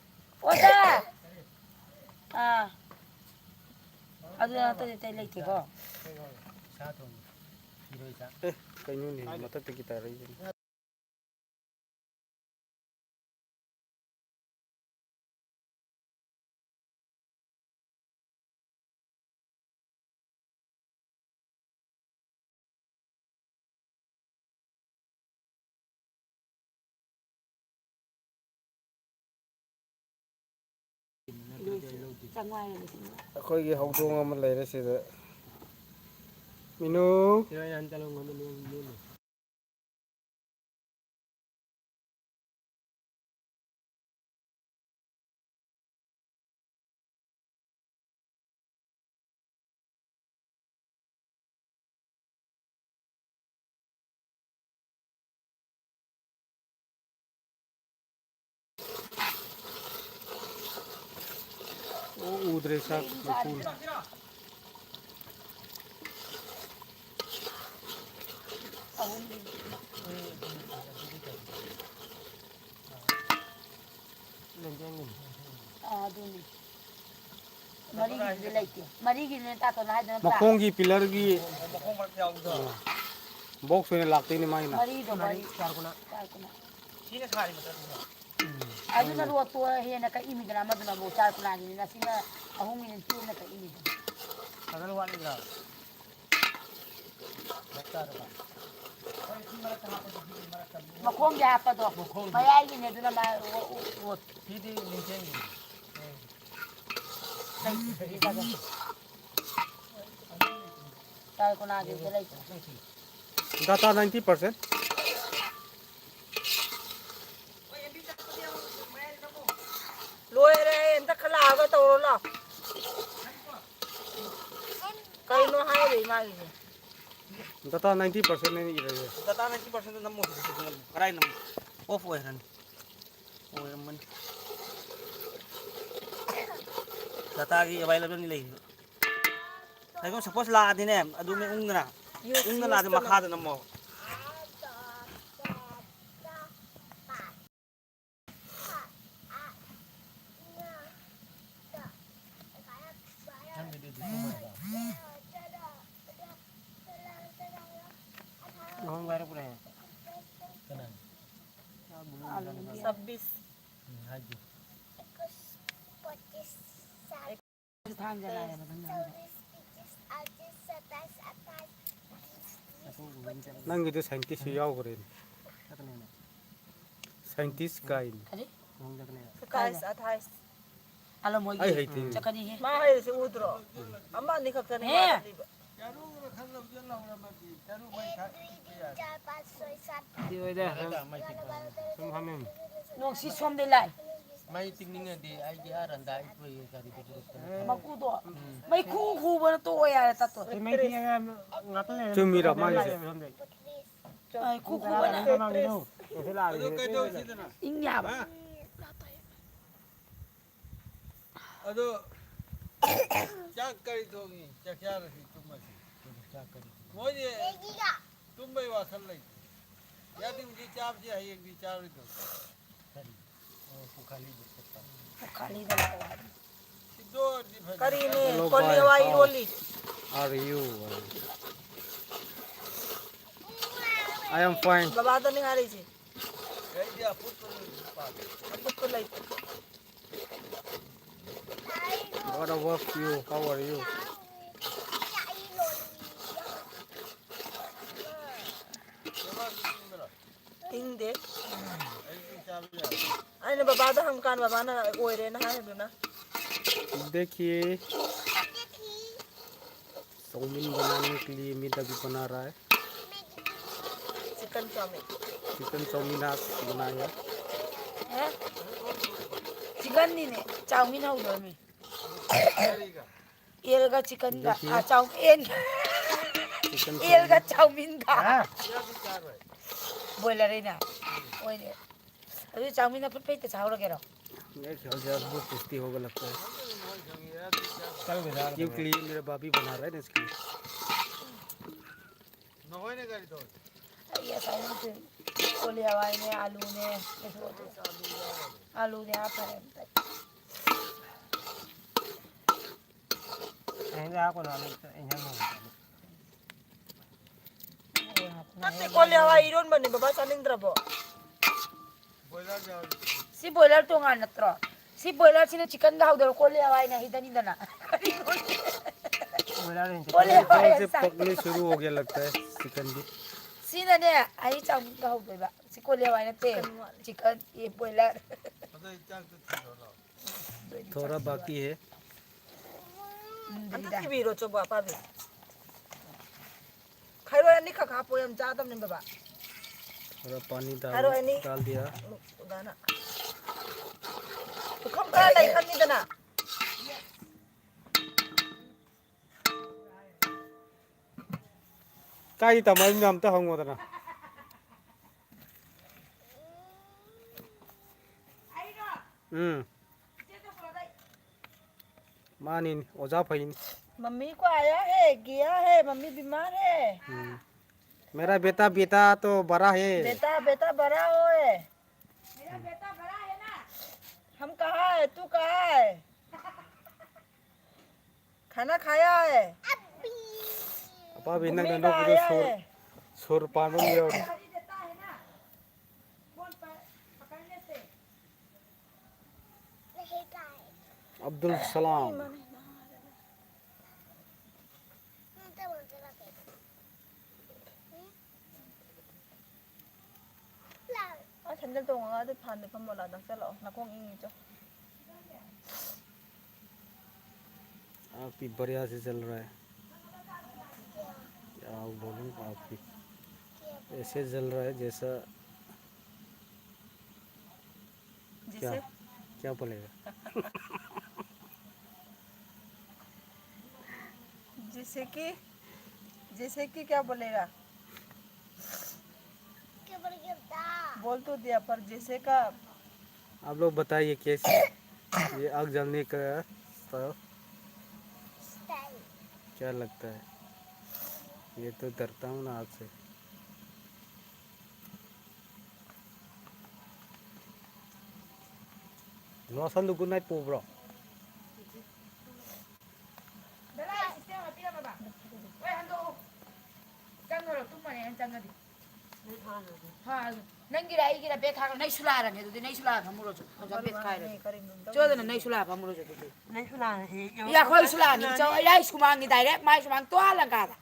ꯑꯣꯖꯥ! ꯑꯥ꯫ ꯑꯗꯨ ꯅꯠꯇꯗꯤ ꯑꯇꯩ ꯂꯩꯇꯦꯀꯣ꯫ ꯑꯦ, ꯀꯩꯅꯣꯅꯦ, ꯃꯊꯛꯇꯒꯤ ꯇꯥꯔꯛꯏꯁꯤꯅ꯫ ꯑꯩꯈꯣꯏꯒꯤ ꯍꯧꯗꯣꯡ ꯑꯃ ꯂꯩꯔꯦ ꯁꯤꯗ꯫ ꯃꯤꯅꯨ꯫ ꯑꯣ, ꯎꯗ꯭ꯔꯦ ꯆꯥꯛ ꯃꯩꯈꯨꯅ꯫ ꯑꯥ, ꯑꯗꯨꯅꯤ꯫ ꯃꯔꯤꯒꯤꯗꯨꯗꯤ ꯂꯩꯇꯦ꯫ ꯃꯔꯤꯒꯤꯗꯨꯅꯦ ꯇꯥꯇꯣꯟꯅ ꯍꯥꯏꯗꯨꯅ ꯅꯠꯇ꯭ꯔꯥ? ꯃꯈꯣꯡꯒꯤ ꯄꯤꯂꯔꯒꯤ, ꯃꯈꯣꯡ ꯃꯔꯛꯇ ꯌꯥꯎꯕꯗꯣ꯫ ꯑꯥ, ꯕꯣꯛꯁ ꯑꯣꯏꯅ ꯂꯥꯛꯇꯣꯏꯅꯦ ꯃꯥꯒꯤꯅ꯫ ꯃꯔꯤꯗꯣ, ꯃꯔꯤ꯫ ꯆꯥꯔ ꯀꯨꯟꯊ꯭ꯔꯥ꯫ ꯆꯥꯔ ꯀꯨꯟꯊ꯭ꯔꯥ꯫ ꯁꯤꯅ ꯁꯥꯔꯤ ꯃꯇꯝꯗꯨꯗ꯫ ꯎꯝ꯫ ꯑꯗꯨꯅ ꯂꯣꯠꯇꯣ ꯍꯦꯟꯅ ꯀꯛꯏꯃꯤꯗꯅ, ꯑꯃꯗꯨꯅ ꯑꯃꯨꯛ ꯆꯥꯔ ꯀꯨꯟꯊ꯭ꯔꯥꯒꯤꯅꯤꯅ, ꯁꯤꯅ ꯑꯍꯨꯝꯒꯤꯅ ꯇꯦꯟꯅ ꯀꯛꯏꯃꯤꯗꯅ꯫ ꯐꯖꯅ ꯋꯥꯠꯂꯤꯗ꯭ꯔꯥ? ꯃꯈꯣꯡꯒꯤ ꯍꯥꯞꯄꯗꯣ꯫ ꯃꯈꯣꯡꯒꯤ꯫ ꯃꯌꯥꯏꯒꯤꯅꯦ ꯑꯗꯨꯅ ꯃꯥ-, ꯑꯣ-, ꯑꯣ-, ꯑꯣ-꯫ ꯁꯤꯗꯤ ꯅꯤꯡꯊꯦꯡꯒꯤꯅꯤ꯫ ꯂꯩꯇꯦ, ꯁꯤꯗꯤ ꯆꯥꯒꯦ꯫ ꯆꯥꯏ ꯀꯣꯅꯥꯒꯤꯗ ꯂꯩꯇꯦ꯫ Data ninety percent꯫ ꯂꯣꯏꯔꯦ, ꯑꯝꯇ ꯈꯔ ꯂꯥꯛꯑꯒ ꯇꯧꯔꯣ ꯂꯥꯎ꯫ ꯀꯩꯅꯣ ꯍꯥꯏꯔꯤ ꯃꯥꯒꯤꯁꯦ? Data ninety percent ꯑꯩꯅ ꯏꯔꯒꯦ꯫ Data ninety percent ꯅꯝꯃꯣ, ꯁꯤꯗ ꯅꯝꯃꯣ꯫ ꯀꯔꯥꯏ ꯅꯝꯃꯣ? Off ꯑꯣꯏꯈ꯭ꯔꯅꯤ꯫ ꯑꯣꯏꯔꯝꯃꯅꯤ꯫ Dataꯒꯤ available ꯂꯩꯔꯤꯕ꯫ ꯀꯩꯒꯨꯝꯕ suppose ꯂꯥꯛꯑꯗꯤꯅꯦ, ꯑꯗꯨ ꯃꯤ ꯎꯪꯗꯅ꯫ ꯎꯪꯗꯅ ꯂꯥꯛꯑꯗꯤ ꯃꯈꯥꯗ ꯅꯝꯃꯣ꯫ ꯁꯕꯤꯁ꯫ ꯅꯪꯒꯤꯗꯨ scientistꯁꯨ ꯌꯥꯎꯈ꯭ꯔꯦꯅꯦ꯫ Scientist ꯀꯥꯏꯅ꯫ ꯀꯔꯤ? ꯁꯇꯥꯏꯁ, ꯑꯊꯥꯏꯁ꯫ ꯑꯂꯣ, ꯃꯣꯏꯒꯤ ꯑꯩ ꯍꯩꯇꯦ꯫ ꯆꯠꯀꯅꯤꯍꯦ꯫ ꯃꯥ ꯍꯩꯔꯤꯁꯦ ꯎꯗ꯭ꯔꯣ? ꯑꯃ ꯑꯅꯤ ꯈꯛꯇꯅꯦ ꯃꯥ ꯍꯦ! ꯆꯠꯂꯤꯕ꯫ ꯆꯔꯨꯅ ꯈꯔ ꯂꯧꯁꯤꯜꯍꯧꯔꯝꯃꯗꯤ, ꯆꯔꯨ ꯃꯩ ꯊꯥ-, ꯆꯠꯄ ꯌꯥꯔꯦ꯫ ꯁꯤ ꯑꯣꯏꯔꯦ꯫ ꯁꯨꯝ ꯍꯥꯃꯦꯡ꯫ ꯅꯣꯡꯁꯤ ꯁꯣꯝꯗꯩ ꯂꯥꯛꯑꯦ꯫ ꯃꯩ ꯇꯤꯛꯅꯤꯡꯉꯗꯤ ꯑꯩꯗꯤ ꯑꯥ ꯔꯟꯗꯥ ꯏꯠ ꯑꯣꯏꯌꯦ ꯒꯥꯔꯤꯗ ꯄꯨꯔꯛꯄꯅꯦ꯫ ꯃꯀꯨꯗꯣ꯫ ꯎꯝ꯫ ꯃꯩ ꯈꯨ ꯈꯨꯕꯅ ꯇꯣꯛꯑꯣ ꯌꯥꯔꯦ, ꯇꯥꯇꯣꯟ꯫ ꯁꯤ ꯃꯩ ꯇꯤꯛꯑꯒ ꯉꯥꯛꯇꯪ ꯂꯩꯔꯒ ꯆꯨꯝꯃꯤꯔꯣ ꯃꯥꯒꯤꯁꯦ? ꯁꯣꯝꯗꯩ꯫ ꯑꯩ ꯈꯨ ꯈꯨꯕꯅ꯫ ꯀꯅꯥ ꯀꯅꯥ ꯃꯥꯡꯉꯤꯅꯣ? ꯀꯩꯁꯨ ꯂꯥꯛꯑꯒꯦ꯫ ꯑꯗꯨ ꯀꯩꯗꯧꯁꯤꯗꯅ? ꯏꯪ ꯌꯥꯕ꯫ ꯍꯥ? ꯑꯗꯣ ꯆꯥꯛ ꯀꯔꯤ ꯊꯣꯡꯉꯤ? ꯆꯥꯛ ꯆꯥꯔꯁꯤ ꯇꯨꯝꯃꯁꯤ꯫ ꯆꯥꯛ ꯀꯔꯤ ꯊꯣꯡꯉꯤ? ꯃꯣꯏꯗꯤ ꯇꯨꯝꯕꯩ ꯋꯥꯈꯜ ꯂꯩꯇꯦ꯫ ꯌꯥꯗꯤꯡꯗꯤ ꯆꯥꯕꯁꯤ ꯍꯌꯦꯡꯗꯤ ꯆꯥꯔꯣꯏꯗꯧꯅꯤ꯫ ꯀꯔꯤ? ꯑꯣ, ꯄꯨꯈꯥꯂꯤꯗ ꯆꯠꯄ꯫ ꯄꯨꯈꯥꯂꯤꯗ ꯂꯥꯛꯑꯣ ꯍꯥꯏꯕꯅꯤ꯫ ꯁꯤꯗꯣꯔꯗꯤ ꯐꯖꯅ ꯀꯔꯤꯅꯦ? Hello, ꯀꯣꯂꯤ guys. ꯍꯋꯥꯏ How ꯏꯔꯣꯜꯂꯤ꯫ Are you? I am fine. ꯕꯕꯥꯗꯅꯤ ꯍꯥꯏꯔꯤꯁꯦ꯫ ꯑꯩꯗꯤ ꯑꯐꯨꯠꯄ ꯄꯥꯝꯃꯤ꯫ ꯑꯐꯨꯠꯄ ꯂꯩꯇꯦ꯫ What about you? How are you? ꯏꯪꯗꯦ꯫ ꯑꯩꯅ ꯕꯕꯥꯗ ꯍꯪꯀꯥꯟ ꯕꯕꯥꯅ ꯑꯣꯏꯔꯦꯅ ꯍꯥꯏꯗꯨꯅ꯫ देखिए, चाउमीन बनाने के लिए मीठा भी बना रहा है। Chicken chowmein. चिकन चाउमीन आज बनाया। ꯍꯦ? ꯆꯤꯀꯟꯅꯤꯅꯦ, ꯆꯥꯎꯃꯤꯟ ꯍꯧꯗꯣꯔꯃꯤ꯫ ꯑꯦꯜꯒ ꯆꯤꯀꯟꯒ, देखिए। ꯑꯥ, ꯆꯥꯎ-, ꯑꯦꯟ-, चिकन एलगा चाउमिनगा। हाँ। ब्रॉयलर है ना? वही। अभी चाउमीन अपन पे तो चावल कह रहा हूँ। नहीं, खिलाओ जरा, बहुत टेस्टी होगा लगता है। चल बेटा। क्योंकि ये मेरा भाभी बना रहा है ना इसके लिए। ये साइड में कोले हवाई ने, आलू ने, आलू ने आप हैं। ꯅꯠꯇꯦ, ꯀꯣꯂꯤ ꯍꯋꯥꯏ ꯏꯔꯣꯟꯕꯅꯦ ꯕꯕꯥ ꯆꯥꯅꯤꯡꯗ꯭ꯔꯕꯣ? ꯁꯤ ꯕꯣꯏꯂꯔ ꯇꯣꯉꯥꯟ ꯅꯠꯇ꯭ꯔꯣ? ꯁꯤ ꯕꯣꯏꯂꯔꯁꯤꯅ ꯆꯤꯛꯀꯟꯗ ꯍꯧꯗꯣꯏꯔꯣ? ꯀꯣꯂꯤ ꯍꯋꯥꯏꯅ ꯍꯤꯗꯅꯤꯗꯅ꯫ ꯀꯣꯂꯤ ꯍꯋꯥꯏ ꯆꯤꯛꯀꯟꯁꯦ ꯆꯥꯏ꯫ पकने शुरू हो गया लगता है चिकन भी। ꯁꯤꯅꯅꯦ, ꯑꯩ ꯆꯥꯛ ꯍꯧꯗꯣꯏꯕ꯫ ꯁꯤ ꯀꯣꯂꯤ ꯍꯋꯥꯏ ꯅꯠꯇꯦ꯫ ꯆꯤꯛꯀꯟ ꯋꯥꯠꯂꯤ꯫ ꯆꯤꯛꯀꯟ, ꯑꯦ, ꯕꯣꯏꯂꯔ꯫ ꯑꯗꯣ ꯑꯩ ꯆꯥꯛꯇꯣ ꯊꯤꯔꯣ ꯂꯥꯎ꯫ ꯊꯣꯔꯥ ꯕꯥꯀꯤ ꯍꯦ꯫ ꯑꯝꯇ ꯊꯤꯕꯤꯔꯣ, ꯆꯣꯕ ꯑꯄꯥꯕꯤ꯫ ꯈꯥꯏꯔꯣꯏ ꯑꯅꯤꯈꯛ ꯍꯥꯞꯄꯣ, ꯌꯥꯝ ꯆꯥꯗꯕꯅꯤ ꯕꯕꯥ꯫ ꯊꯣꯔꯥ ꯄꯥꯅꯤ ꯗꯥꯜ, ꯈꯥꯏꯔꯣꯏ ꯑꯅꯤ꯫ ꯗꯥꯜ ꯗꯤꯌꯥ꯫ ꯑꯣꯖꯥꯅ꯫ ꯄꯨꯈꯝ ꯈꯔ ꯂꯩ ꯈꯪꯉꯤꯗꯅ꯫ ꯀꯥꯏꯗ ꯇꯝꯃꯛꯏꯅꯣ ꯑꯝꯇ ꯍꯪꯉꯣꯗꯅ꯫ ꯎꯝ꯫ ꯃꯥꯅꯤꯅꯦ, ꯑꯣꯖꯥ ꯐꯩꯅꯤ꯫ मम्मी को आया है, गया है, मम्मी बीमार है। हम्म। मेरा बेटा, बेटा तो बड़ा है। बेटा, बेटा बड़ा हो है। मेरा बेटा बड़ा है ना। हम कहाँ है, तू कहाँ है? खाना खाया है? ꯑꯄꯥꯕꯤ ꯅꯪꯅ ꯅꯣꯛꯄꯗꯣ ꯁꯣꯔ, ꯁꯣꯔ ꯄꯥꯟꯕ ꯑꯃ ꯌꯥꯎꯔꯦ꯫ ꯑꯕꯗꯨꯜ ꯁꯂꯥꯝ꯫ ꯑ, ꯁꯦꯟꯗꯜ ꯇꯣꯡꯉꯒ ꯑꯗꯨ ꯐꯥꯟꯗ ꯐꯝꯃꯣ ꯂꯥꯎ, ꯅꯪ ꯆꯠꯂꯛꯑꯣ, ꯅꯈꯣꯡ ꯏꯪꯉꯤ ꯆꯣ꯫ आग भी बढ़िया से जल रहा है। क्या बोलूं, आग भी ऐसे जल रहा है जैसा जैसे? क्या, क्या बोलेगा? जैसे कि जैसे कि क्या बोलेगा? बोल तो दिया, पर जैसे का। आप लोग बताइए कैसे ये आग जलने का स्टाइल क्या लगता है? ये तो डरता हूँ ना आग से। ꯅꯣꯁꯟꯗꯨ ꯒꯨꯗ ꯅꯥꯏꯠ ꯄꯨꯕ꯭ꯔꯣ? ꯗꯂꯥꯏ ꯁꯤꯁꯇꯦꯝ ꯑꯃ ꯄꯤꯔꯝꯃꯕ? ꯍꯣꯏ, ꯍꯟꯗꯣꯛꯑꯣ꯫ ꯆꯪꯈ꯭ꯔꯣ, ꯇꯨꯝꯃꯅꯤ ꯍꯥꯏꯅ ꯆꯪꯉꯗꯤ꯫ ꯍꯥ, ꯅꯪꯒꯤꯔ ꯑꯩꯒꯤꯔ ꯕꯦꯠ ꯊꯥꯈ꯭ꯔꯣ꯫ ꯅꯩꯁꯨ ꯂꯥꯛꯑꯔꯅꯤ ꯑꯗꯨꯗꯤ, ꯅꯩꯁꯨ ꯂꯥꯛꯑ ꯐꯝꯃꯨꯔꯣ ꯆꯣ꯫ ꯐꯖꯅ ꯕꯦꯠ ꯈꯥꯏꯔꯅꯤ꯫ ꯆꯣꯗꯅ ꯅꯩꯁꯨ ꯂꯥꯛꯑ ꯐꯝꯃꯨꯔꯣ ꯆꯣ ꯑꯗꯨꯗꯤ꯫ ꯅꯩꯁꯨ ꯂꯥꯛꯑꯅꯤ꯫ ꯌꯥ, ꯑꯩꯈꯣꯏ ꯁꯨꯂꯥꯛꯑꯅꯤ꯫ ꯆꯣ, ꯌꯥꯏ ꯁꯨꯃꯥꯡꯒꯤ ꯗꯥꯏꯔꯦꯛ ꯃꯥꯏ ꯁꯨꯃꯥꯡ ꯇꯣꯉꯥꯜꯂ ꯀꯥꯗ꯫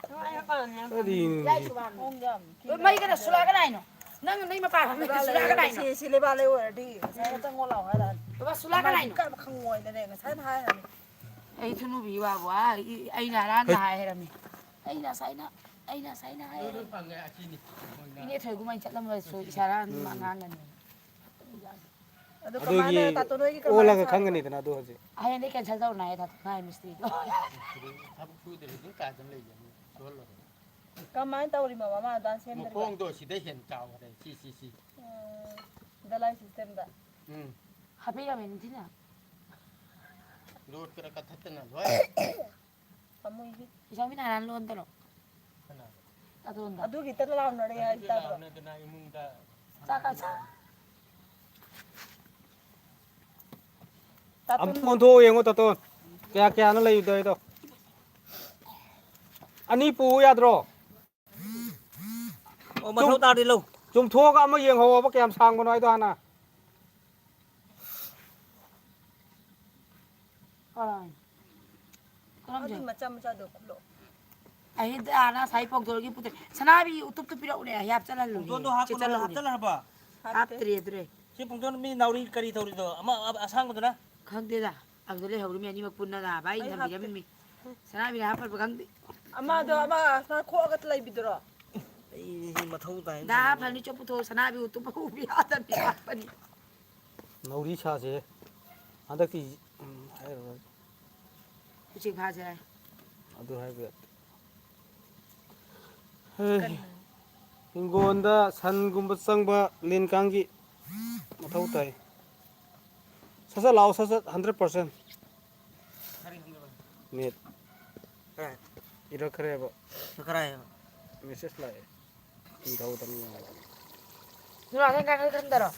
ꯀꯔꯤꯅꯣ? ꯌꯥꯏ ꯁꯨꯃꯥꯡ꯫ ꯃꯩ ꯀꯅꯥ ꯁꯨꯂꯥꯛ ꯀꯅꯥꯏꯅꯣ? ꯅꯪ ꯅꯩ ꯃꯄꯥ ꯈꯪꯗꯅ ꯁꯨꯂꯥꯛ ꯀꯅꯥꯏꯅꯣ? ꯁꯤ, ꯁꯤ ꯂꯩꯕꯥꯛ ꯂꯩ ꯑꯣꯏꯔꯗꯤ ꯉꯁꯥꯏꯅ ꯆꯪꯉꯣ ꯂꯥꯛꯑꯣ ꯍꯥꯏꯔꯛꯑꯅꯤ꯫ ꯕꯕꯥ, ꯁꯨꯂꯥꯛ ꯀꯅꯥꯏꯅꯣ? ꯃꯥꯗꯤ ꯀꯔꯝ ꯈꯪꯉꯣꯏꯗꯅꯦ, ꯉꯁꯥꯏꯅ ꯍꯥꯏꯔꯅꯤ꯫ ꯑꯩ ꯊꯨꯅꯨꯕꯤ ꯋꯥꯕꯨ, ꯑꯥ, ꯑꯩ, ꯑꯩꯅ ꯑꯔꯥꯟꯕ ꯍꯩ꯫ ꯍꯥꯏꯔꯝꯃꯤ꯫ ꯑꯩꯅ ꯉꯁꯥꯏꯅ, ꯑꯩꯅ ꯉꯁꯥꯏꯅ ꯍꯥꯏꯔꯝꯃꯤ꯫ ꯏꯅꯦ ꯊꯣꯏꯒꯨꯝ ꯑꯩ ꯆꯠꯂꯝꯃꯁꯨ ꯏꯁꯥꯔꯥ ꯑꯗꯨꯝ ꯎꯝ꯫ ꯉꯥꯡꯒꯅꯤ꯫ ꯑꯗꯣ ꯑꯗꯨꯒꯤ ꯀꯃꯥꯏꯅ ꯇꯥꯇꯣꯟ ꯍꯣꯏꯒꯤ ꯀꯃꯥꯏꯅ ꯑꯣꯜꯂꯒ ꯁꯥꯔꯤꯕ? ꯈꯪꯒꯅꯤꯗꯅ ꯑꯗꯨ ꯍꯧꯖꯤꯛ꯫ ꯍꯌꯦꯡꯗꯤ cancel ꯇꯧꯅ ꯍꯥꯏꯌꯦ ꯇꯥꯇꯣꯟ ꯍꯥꯏ ꯃꯤꯁꯇ꯭ꯔꯤꯗꯣ꯫ ꯊꯕꯛ ꯁꯨꯗ꯭ꯔꯗꯤ ꯑꯗꯨꯝ ꯀꯥꯗ ꯂꯩꯒꯅꯤ꯫ ꯁꯨꯍꯜꯂꯣꯏ꯫ ꯀꯃꯥꯏꯅ ꯇꯧꯔꯤꯃꯣ ꯃꯃꯥ ꯑꯗꯨꯃꯥꯏꯅ ꯁꯦꯝꯗ꯭ꯔꯤꯕ? ꯃꯈꯣꯡꯗꯣ ꯁꯤꯗꯩ ꯍꯦꯟꯅ ꯆꯥꯎꯈ꯭ꯔꯦ꯫ ꯁꯤ, ꯁꯤ, ꯁꯤ꯫ ꯎꯝ, ꯗꯂꯥꯏ systemꯗ꯫ ꯎꯝ꯫ ꯍꯥꯞꯄꯤꯔꯝꯃꯦ ꯅꯤꯡꯊꯤꯅ꯫ ꯂꯣꯠ ꯈꯔ ꯀꯠꯊꯠꯇꯅ ꯂꯣꯏ꯫ ꯄꯥꯝꯃꯨꯏꯍꯦ꯫ ꯏꯆꯥꯎꯕꯤ ꯅꯍꯥꯟ ꯂꯣꯟꯗꯔꯣ? ꯀꯅꯥ? ꯇꯥꯇꯣꯟꯗ꯫ ꯑꯗꯨꯒꯤ ꯇꯠ ꯂꯥꯎꯅꯔꯦ ꯍꯥꯏ ꯑꯗꯨꯒꯤ ꯇꯥꯗ꯭ꯔꯣ? ꯂꯥꯎꯅꯗꯅ ꯏꯃꯨꯡꯗ ꯆꯥꯛ ꯀꯥ ꯆꯥ-, ꯇꯥꯇꯣꯟ ꯑꯝꯇ ꯑꯣꯟꯊꯣꯛꯑꯣ ꯌꯦꯡꯉꯣ, ꯇꯥꯇꯣꯟ꯫ ꯀꯌꯥ ꯀꯌꯥꯅꯣ ꯂꯩꯗꯣꯏꯗꯣ? ꯑꯅꯤ ꯄꯨ ꯌꯥꯗ꯭ꯔꯣ? ꯑꯣ, ꯃꯊꯧ ꯆꯨꯝ-, ꯇꯥꯔꯗꯤ ꯂꯧ꯫ ꯆꯨꯝꯊꯣꯛꯑꯒ ꯑꯃ ꯌꯦꯡꯍꯧꯋꯣꯕ, ꯀꯌꯥꯝ ꯁꯥꯡꯕꯅꯣ ꯍꯥꯏꯗꯣ ꯍꯥꯟꯅ꯫ ꯀꯅꯥꯅꯣ? ꯀꯔꯝꯕ? ꯑꯗꯨꯏ ꯃꯆꯥ ꯃꯆꯥꯗꯣ ꯈꯨꯜꯂꯣ꯫ ꯑꯩ ꯍꯥꯟꯅ ꯉꯁꯥꯏ ꯄꯣꯡꯊꯣꯔꯒꯤ ꯄꯨꯊꯣꯛ-, ꯁꯅꯥꯕꯤ ꯎꯇꯨꯞꯇꯨ ꯄꯤꯔꯛꯎꯅꯦ, ꯑꯩ ꯍꯥꯞꯆꯜꯍꯜꯂꯨꯅꯦ꯫ ꯄꯨꯡꯗꯣꯟꯗꯣ ꯍꯥꯞꯀꯅꯨ, ꯆꯦꯠꯆꯜꯍꯜꯂꯨꯅꯦ꯫ ꯍꯥꯞꯆꯜꯍꯜꯂꯕ? ꯍꯥꯞꯇꯦ꯫ ꯍꯥꯞꯇ꯭ꯔꯤ ꯑꯗꯨꯔꯦ꯫ ꯁꯤ ꯄꯨꯡꯗꯣꯟ ꯃꯤ ꯅꯥꯎꯔꯤ ꯀꯔꯤ ꯇꯧꯔꯤꯗꯣ? ꯑꯃ, ꯑ-, ꯑꯁꯥꯡꯕꯗꯨꯅ? ꯈꯪꯗꯦꯗ, ꯑꯗꯨꯗ ꯂꯩꯍꯧꯔꯤꯃꯤ ꯑꯅꯤꯃꯛ ꯄꯨꯟꯅ ꯅꯥꯕ, ꯑꯩ ꯑꯩ ꯍꯥꯞꯇꯦ꯫ ꯅꯝꯕꯤꯔꯝꯃꯤꯃꯤ꯫ ꯁꯅꯥꯕꯤꯅ ꯍꯥꯞꯄꯕ ꯈꯪꯗꯦ꯫ ꯑꯃꯗꯣ, ꯑꯃ ꯁꯨꯃꯥꯏꯅ ꯈꯣꯛꯑꯒ ꯂꯩꯕꯤꯗꯨꯔꯣ? ꯑꯩ ꯁꯤ ꯃꯊꯧ ꯇꯥꯏ꯫ ꯗꯥ ꯐꯅꯤ ꯆꯣ ꯄꯨꯊꯣꯛꯑꯣ, ꯁꯅꯥꯕꯤ ꯎꯇꯨꯞ ꯍꯧꯕꯤ ꯌꯥꯗꯕꯤ ꯍꯥꯞꯄꯅꯤ꯫ ꯅꯥꯎꯔꯤ ꯁꯥꯁꯦ ꯍꯟꯗꯛꯇꯤ, ꯎꯝ, ꯍꯥꯏꯔꯔꯣꯏ꯫ ꯎꯆꯦꯛ ꯐꯥꯁꯦ ꯍꯥꯏ꯫ ꯑꯗꯨ ꯍꯥꯏꯕ ꯌꯥꯗꯦ꯫ ꯍꯤꯡꯒꯣꯟꯗ ꯁꯟꯒꯨꯝꯕ ꯆꯪꯕ ꯂꯤꯟ ꯀꯥꯡꯒꯤ ꯃꯊꯧ ꯇꯥꯏ꯫ ꯁꯠ ꯁꯠ ꯂꯥꯛꯑꯣ, ꯁꯠ ꯁꯠ, ꯍꯟꯗ꯭ꯔꯦꯠ ꯄꯥꯔꯁꯦꯟ꯫ ꯅꯦꯠ ꯏꯔꯛꯈ꯭ꯔꯦꯕ꯫ ꯀꯔꯥꯏ? ꯃꯦꯁꯦꯖ ꯂꯥꯛꯑꯦ꯫ ꯁꯤ ꯊꯧꯗꯅ ꯌꯦꯡꯉꯣ꯫ ꯅꯨꯡꯗꯥꯡꯗ ꯀꯥꯡꯈꯜ ꯈꯟꯗꯔꯣ?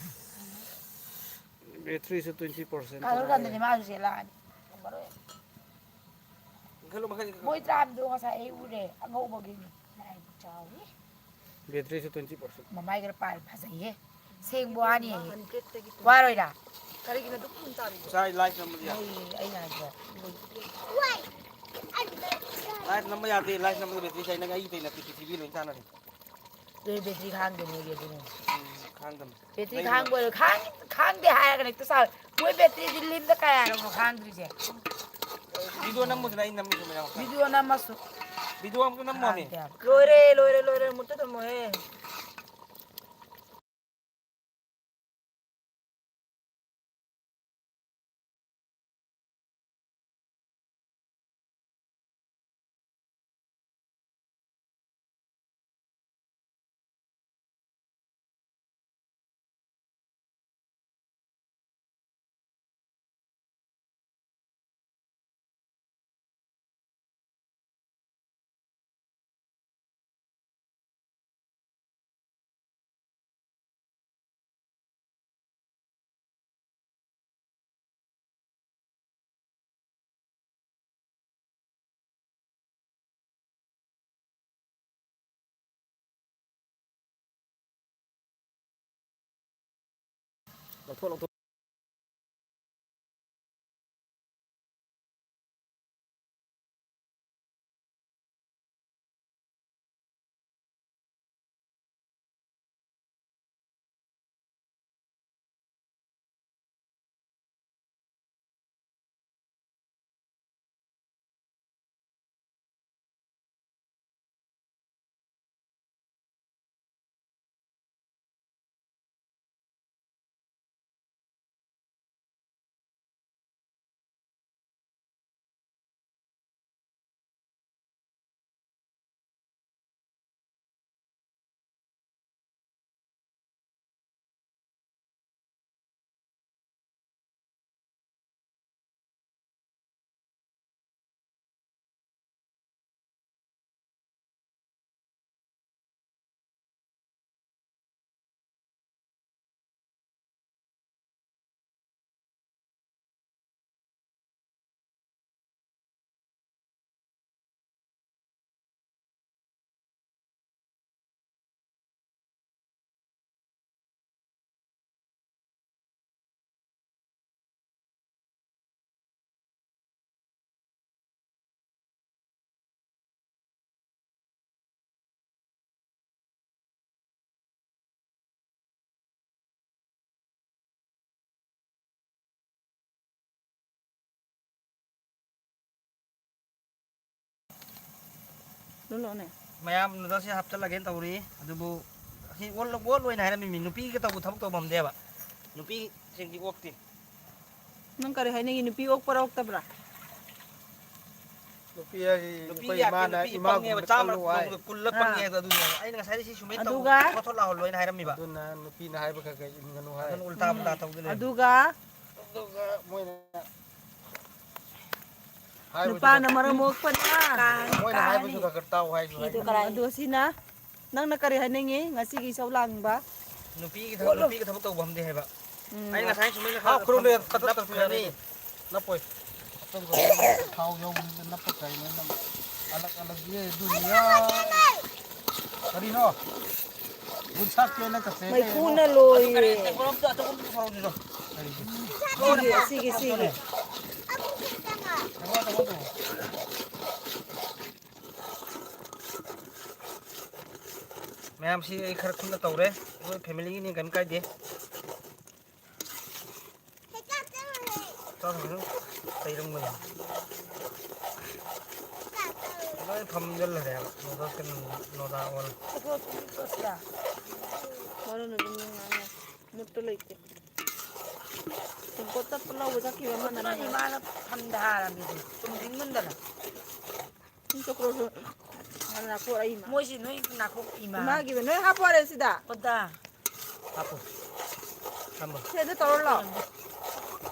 ꯕꯦꯇ꯭ꯔꯤꯁꯨ ꯇ꯭ꯋꯦꯟꯇꯤ ꯄꯥꯔꯁꯦꯟ ꯀꯥꯡꯈꯜ ꯈꯟꯗꯗꯤ ꯃꯥꯁꯨ ꯆꯦꯜꯂꯛꯑꯅꯤ꯫ ꯉꯝꯃꯔꯣꯏ꯫ ꯃꯈꯜ ꯃꯈꯜ ꯃꯣꯏ ꯇꯔꯥꯝꯗꯣ ꯉꯁꯥꯏ ꯑꯩ ꯎꯔꯦ, ꯑꯉꯧꯕꯒꯤꯅꯤ꯫ ꯂꯥꯏꯕꯨ ꯆꯥꯎꯏ꯫ ꯕꯦꯇ꯭ꯔꯤꯁꯨ ꯇ꯭ꯋꯦꯟꯇꯤ ꯄꯥꯔꯁꯦꯟ꯫ ꯃꯃꯥꯏꯒ ꯄꯥꯏ ꯐꯖꯩꯍꯦ꯫ ꯁꯦꯡꯕ ꯋꯥꯅꯤ꯫ ꯋꯥꯔꯣꯏꯗ꯫ ꯀꯔꯤꯒꯤꯅ ꯑꯗꯨꯛ ꯊꯨꯅ ꯇꯥꯔꯤꯕ? ꯉꯁꯥꯏ ꯂꯥꯏꯠ ꯅꯝꯕꯗꯤ ꯌꯥꯗꯦ꯫ ꯑꯩ, ꯑꯩꯅ ꯍꯥꯏꯁꯦ꯫ ꯂꯥꯏꯠ ꯅꯝꯕ ꯌꯥꯗꯦ, ꯂꯥꯏꯠ ꯅꯝꯕꯗ ꯕꯦꯇ꯭ꯔꯤ ꯆꯥꯏ꯫ ꯅꯪ ꯑꯩꯒꯤꯗꯩ ꯅꯠꯇꯦ, ꯄ꯭ꯔꯤꯊꯤꯕꯤ ꯂꯣꯏ ꯆꯥꯟꯅꯔꯦ꯫ ꯑꯗꯨꯗꯤ ꯕꯦꯇ꯭ꯔꯤ ꯈꯥꯡꯗꯦ ꯃꯣꯏꯒꯤ ꯑꯗꯨꯅ꯫ ꯎꯝ, ꯈꯥꯡꯗꯝ꯫ ꯕꯦꯇ꯭ꯔꯤ ꯃꯩ ꯈꯥꯡꯕ ꯑꯣꯏꯔꯣ, ꯈꯥꯡ-, ꯈꯥꯡꯗꯦ ꯍꯥꯏꯔꯒꯅ ꯍꯦꯛꯇ ꯁꯥꯎꯋꯦ꯫ ꯃꯣꯏ ꯕꯦꯇ꯭ꯔꯤꯗꯤ ꯂꯤꯟꯗ ꯀꯌꯥꯅꯣ ꯈꯥꯡꯗ꯭ꯔꯤꯁꯦ? ꯚꯤꯗꯤꯑꯣ ꯅꯝꯃꯨꯗꯅ ꯑꯩ ꯅꯝꯃꯤꯁꯦ ꯃꯌꯥꯝ ꯈꯥꯡ-, ꯚꯤꯗꯤꯑꯣ ꯅꯝꯃꯁꯨ ꯚꯤꯗꯤꯑꯣ ꯑꯝꯇ ꯅꯝꯃꯣꯅꯦ꯫ ꯈꯥꯡꯗꯦ ꯍꯥꯏꯕ꯫ ꯂꯣꯏꯔꯦ, ꯂꯣꯏꯔꯦ, ꯂꯣꯏꯔꯦ, ꯃꯨꯠꯇ ꯊꯝꯃꯣꯍꯦ꯫ ꯂꯧꯊꯣꯛ, ꯂꯧꯊꯣꯛ꯫ ꯂꯣꯟꯅꯦ꯫ ꯃꯌꯥꯝ ꯅꯨꯗꯜꯁꯦ ꯍꯥꯞꯆꯤꯜꯂꯒꯦꯅ ꯇꯧꯔꯤ, ꯑꯗꯨꯕꯨ ꯑꯁꯤ ꯑꯣꯜ-, ꯑꯣꯜ ꯑꯣꯏꯅ ꯍꯥꯏꯔꯝꯃꯤ, ꯃꯤ ꯅꯨꯄꯤꯒ ꯇꯧꯕ ꯊꯕꯛ ꯇꯧꯐꯝꯗꯦꯕ, ꯅꯨꯄꯤꯁꯤꯡꯗꯤ ꯑꯣꯛꯇꯦ꯫ ꯅꯪ ꯀꯔꯤ ꯍꯥꯏꯅꯤꯡꯉꯤ? ꯅꯨꯄꯤ ꯑꯣꯛꯄ꯭ꯔꯥ ꯑꯣꯛꯇꯕ꯭ꯔꯥ? ꯅꯨꯄꯤ ꯍꯥꯏꯁꯤ ꯅꯨꯄꯤ ꯑꯩꯈꯣꯏ ꯌꯥꯗꯦ, ꯏꯃꯥꯅ, ꯅꯨꯄꯤꯁꯤ ꯏꯃꯥꯒꯨꯝꯕ ꯄꯪꯉꯦꯕ, ꯆꯥꯝꯃ ꯀꯜꯂꯨ ꯍꯥꯏ꯫ ꯅꯣꯡꯃꯗ ꯀꯨꯜꯂ ꯑꯥ꯫ ꯄꯪꯉꯦ ꯍꯥꯏꯗꯣ ꯑꯗꯨꯅꯦꯕ꯫ ꯑꯩꯅ ꯉꯁꯥꯏꯗꯩ ꯁꯤ ꯁꯨꯃꯥꯏꯅ ꯇꯧ, ꯑꯗꯨꯒ ꯊꯣꯠ ꯊꯣꯠ ꯂꯥꯎꯍꯜꯂꯣ ꯍꯥꯏꯅ ꯍꯥꯏꯔꯝꯃꯤꯕ꯫ ꯑꯗꯨꯅ ꯅꯨꯄꯤꯅ ꯍꯥꯏꯕ ꯈꯔ ꯈꯔ ꯏꯟꯒꯅꯨ ꯍꯥꯏ꯫ ꯑꯗꯨꯅ ꯎꯜꯇꯥ ꯄꯨꯜꯇꯥ ꯇꯧꯗ ꯂꯩꯔꯦ꯫ ꯑꯗꯨꯒ ꯑꯗꯨꯒ ꯃꯣꯏꯅ ꯍꯥꯏꯕꯁꯨ ꯅꯨꯄꯥꯅ ꯈꯔ ꯃꯔꯝ ꯃꯣꯛꯄꯅ ꯃꯣꯏꯅ ꯍꯥꯏꯕꯁꯨ ꯈꯔ ꯈꯔ ꯇꯥꯎ ꯍꯥꯏꯁꯨ ꯍꯥꯏ꯫ ꯑꯗꯣ ꯁꯤꯅ ꯅꯪꯅ ꯀꯔꯤ ꯍꯥꯏꯅꯤꯡꯉꯤ ꯉꯁꯤꯒꯤ ꯏꯁꯧ ꯂꯥꯡꯕ? ꯅꯨꯄꯤꯒꯤ ꯊꯕꯛ, ꯅꯨꯄꯤꯒꯤ ꯊꯕꯛ ꯇꯧꯕ ꯐꯝꯗꯦ ꯍꯥꯏꯕ꯫ ꯎꯝ꯫ ꯑꯩ ꯉꯁꯥꯏ ꯁꯨꯃꯥꯏꯅ ꯍꯥꯞꯈ꯭ꯔꯣ, ꯈꯔ ꯂꯣꯏ ꯀꯛꯊꯠꯇ꯭ꯔꯁꯨ ꯅꯞꯈ꯭ꯔꯅꯤ꯫ ꯌꯥꯔꯦꯅꯦ꯫ ꯅꯞꯄꯣꯏ꯫ ꯊꯥꯎ ꯌꯧꯕꯗ ꯅꯞꯄ ꯀꯩꯅꯣ ꯅꯪ? ꯑꯂꯛ ꯑꯂꯛ ꯌꯦ ꯗꯨꯅꯤꯌꯥ꯫ ꯀꯔꯤꯅꯣ? ꯒꯨꯟꯁꯥꯛ ꯀꯦꯅ ꯀꯛꯁꯦ꯫ ꯃꯩꯈꯨꯅ ꯂꯣꯏꯔꯦ꯫ ꯑꯗꯨ ꯀꯔꯤ, ꯇꯦꯡꯀꯣꯠ ꯑꯝꯇ, ꯑꯇꯣꯞꯄ ꯑꯝꯇ ꯄꯨꯊꯣꯔꯛꯑꯣ ꯁꯤꯗ꯫ ꯀꯔꯤꯒꯤ? ꯁꯤꯒꯤ, ꯁꯤꯒꯤ, ꯁꯤꯒꯤ꯫ ꯇꯦꯡꯀꯣꯠ ꯑꯇꯣꯞꯄ ꯑꯝꯇ꯫ ꯃꯌꯥꯝꯁꯤ ꯑꯩ ꯈꯔ ꯊꯨꯅ ꯇꯧꯔꯦ, ꯑꯩꯈꯣꯏ ꯐꯦꯃꯤꯂꯤꯒꯤꯅꯤ, ꯀꯩꯝ ꯀꯥꯏꯗꯦ꯫ ꯆꯥꯊꯣꯛꯈ꯭ꯔꯦ, ꯂꯩꯔꯝꯒꯅꯤ꯫ ꯂꯣꯏ ꯐꯝꯖꯤꯜꯂꯔꯦꯕ, ꯅꯨꯗꯜꯁꯀ ꯅꯣꯗꯥ ꯑꯣꯜ꯫ ꯃꯔꯨꯅ ꯑꯗꯨꯝ ꯉꯥꯡꯉꯦ, ꯃꯨꯠꯇ ꯂꯩꯇꯦ꯫ ꯇꯦꯡꯀꯣꯠ ꯆꯠꯄ ꯂꯧꯕ ꯆꯠꯈꯤꯕ ꯑꯃꯅ ꯃꯗꯨꯅ ꯏꯃꯥꯅ ꯐꯝꯗ ꯍꯥꯔꯝꯃꯤꯗꯨ, ꯆꯨꯝꯗ꯭ꯔꯤꯡꯃꯟꯗꯅ꯫ ꯆꯀ꯭ꯔꯣꯁꯨ ꯌꯥꯝ ꯅꯥꯈꯣꯛ ꯑꯩ ꯏꯃꯥ꯫ ꯃꯣꯏꯁꯤ ꯅꯣꯏ ꯅꯥꯈꯣꯛ ꯏꯃꯥ꯫ ꯏꯃꯥꯒꯤꯕ ꯅꯣꯏ ꯍꯥꯞꯄꯣꯔꯦ ꯁꯤꯗ꯫ ꯈꯨꯗꯥ꯫ ꯍꯥꯞꯄꯣ꯫ ꯊꯝꯃꯣ꯫ ꯁꯤꯗ ꯇꯧꯔ ꯂꯥꯛꯑꯣ꯫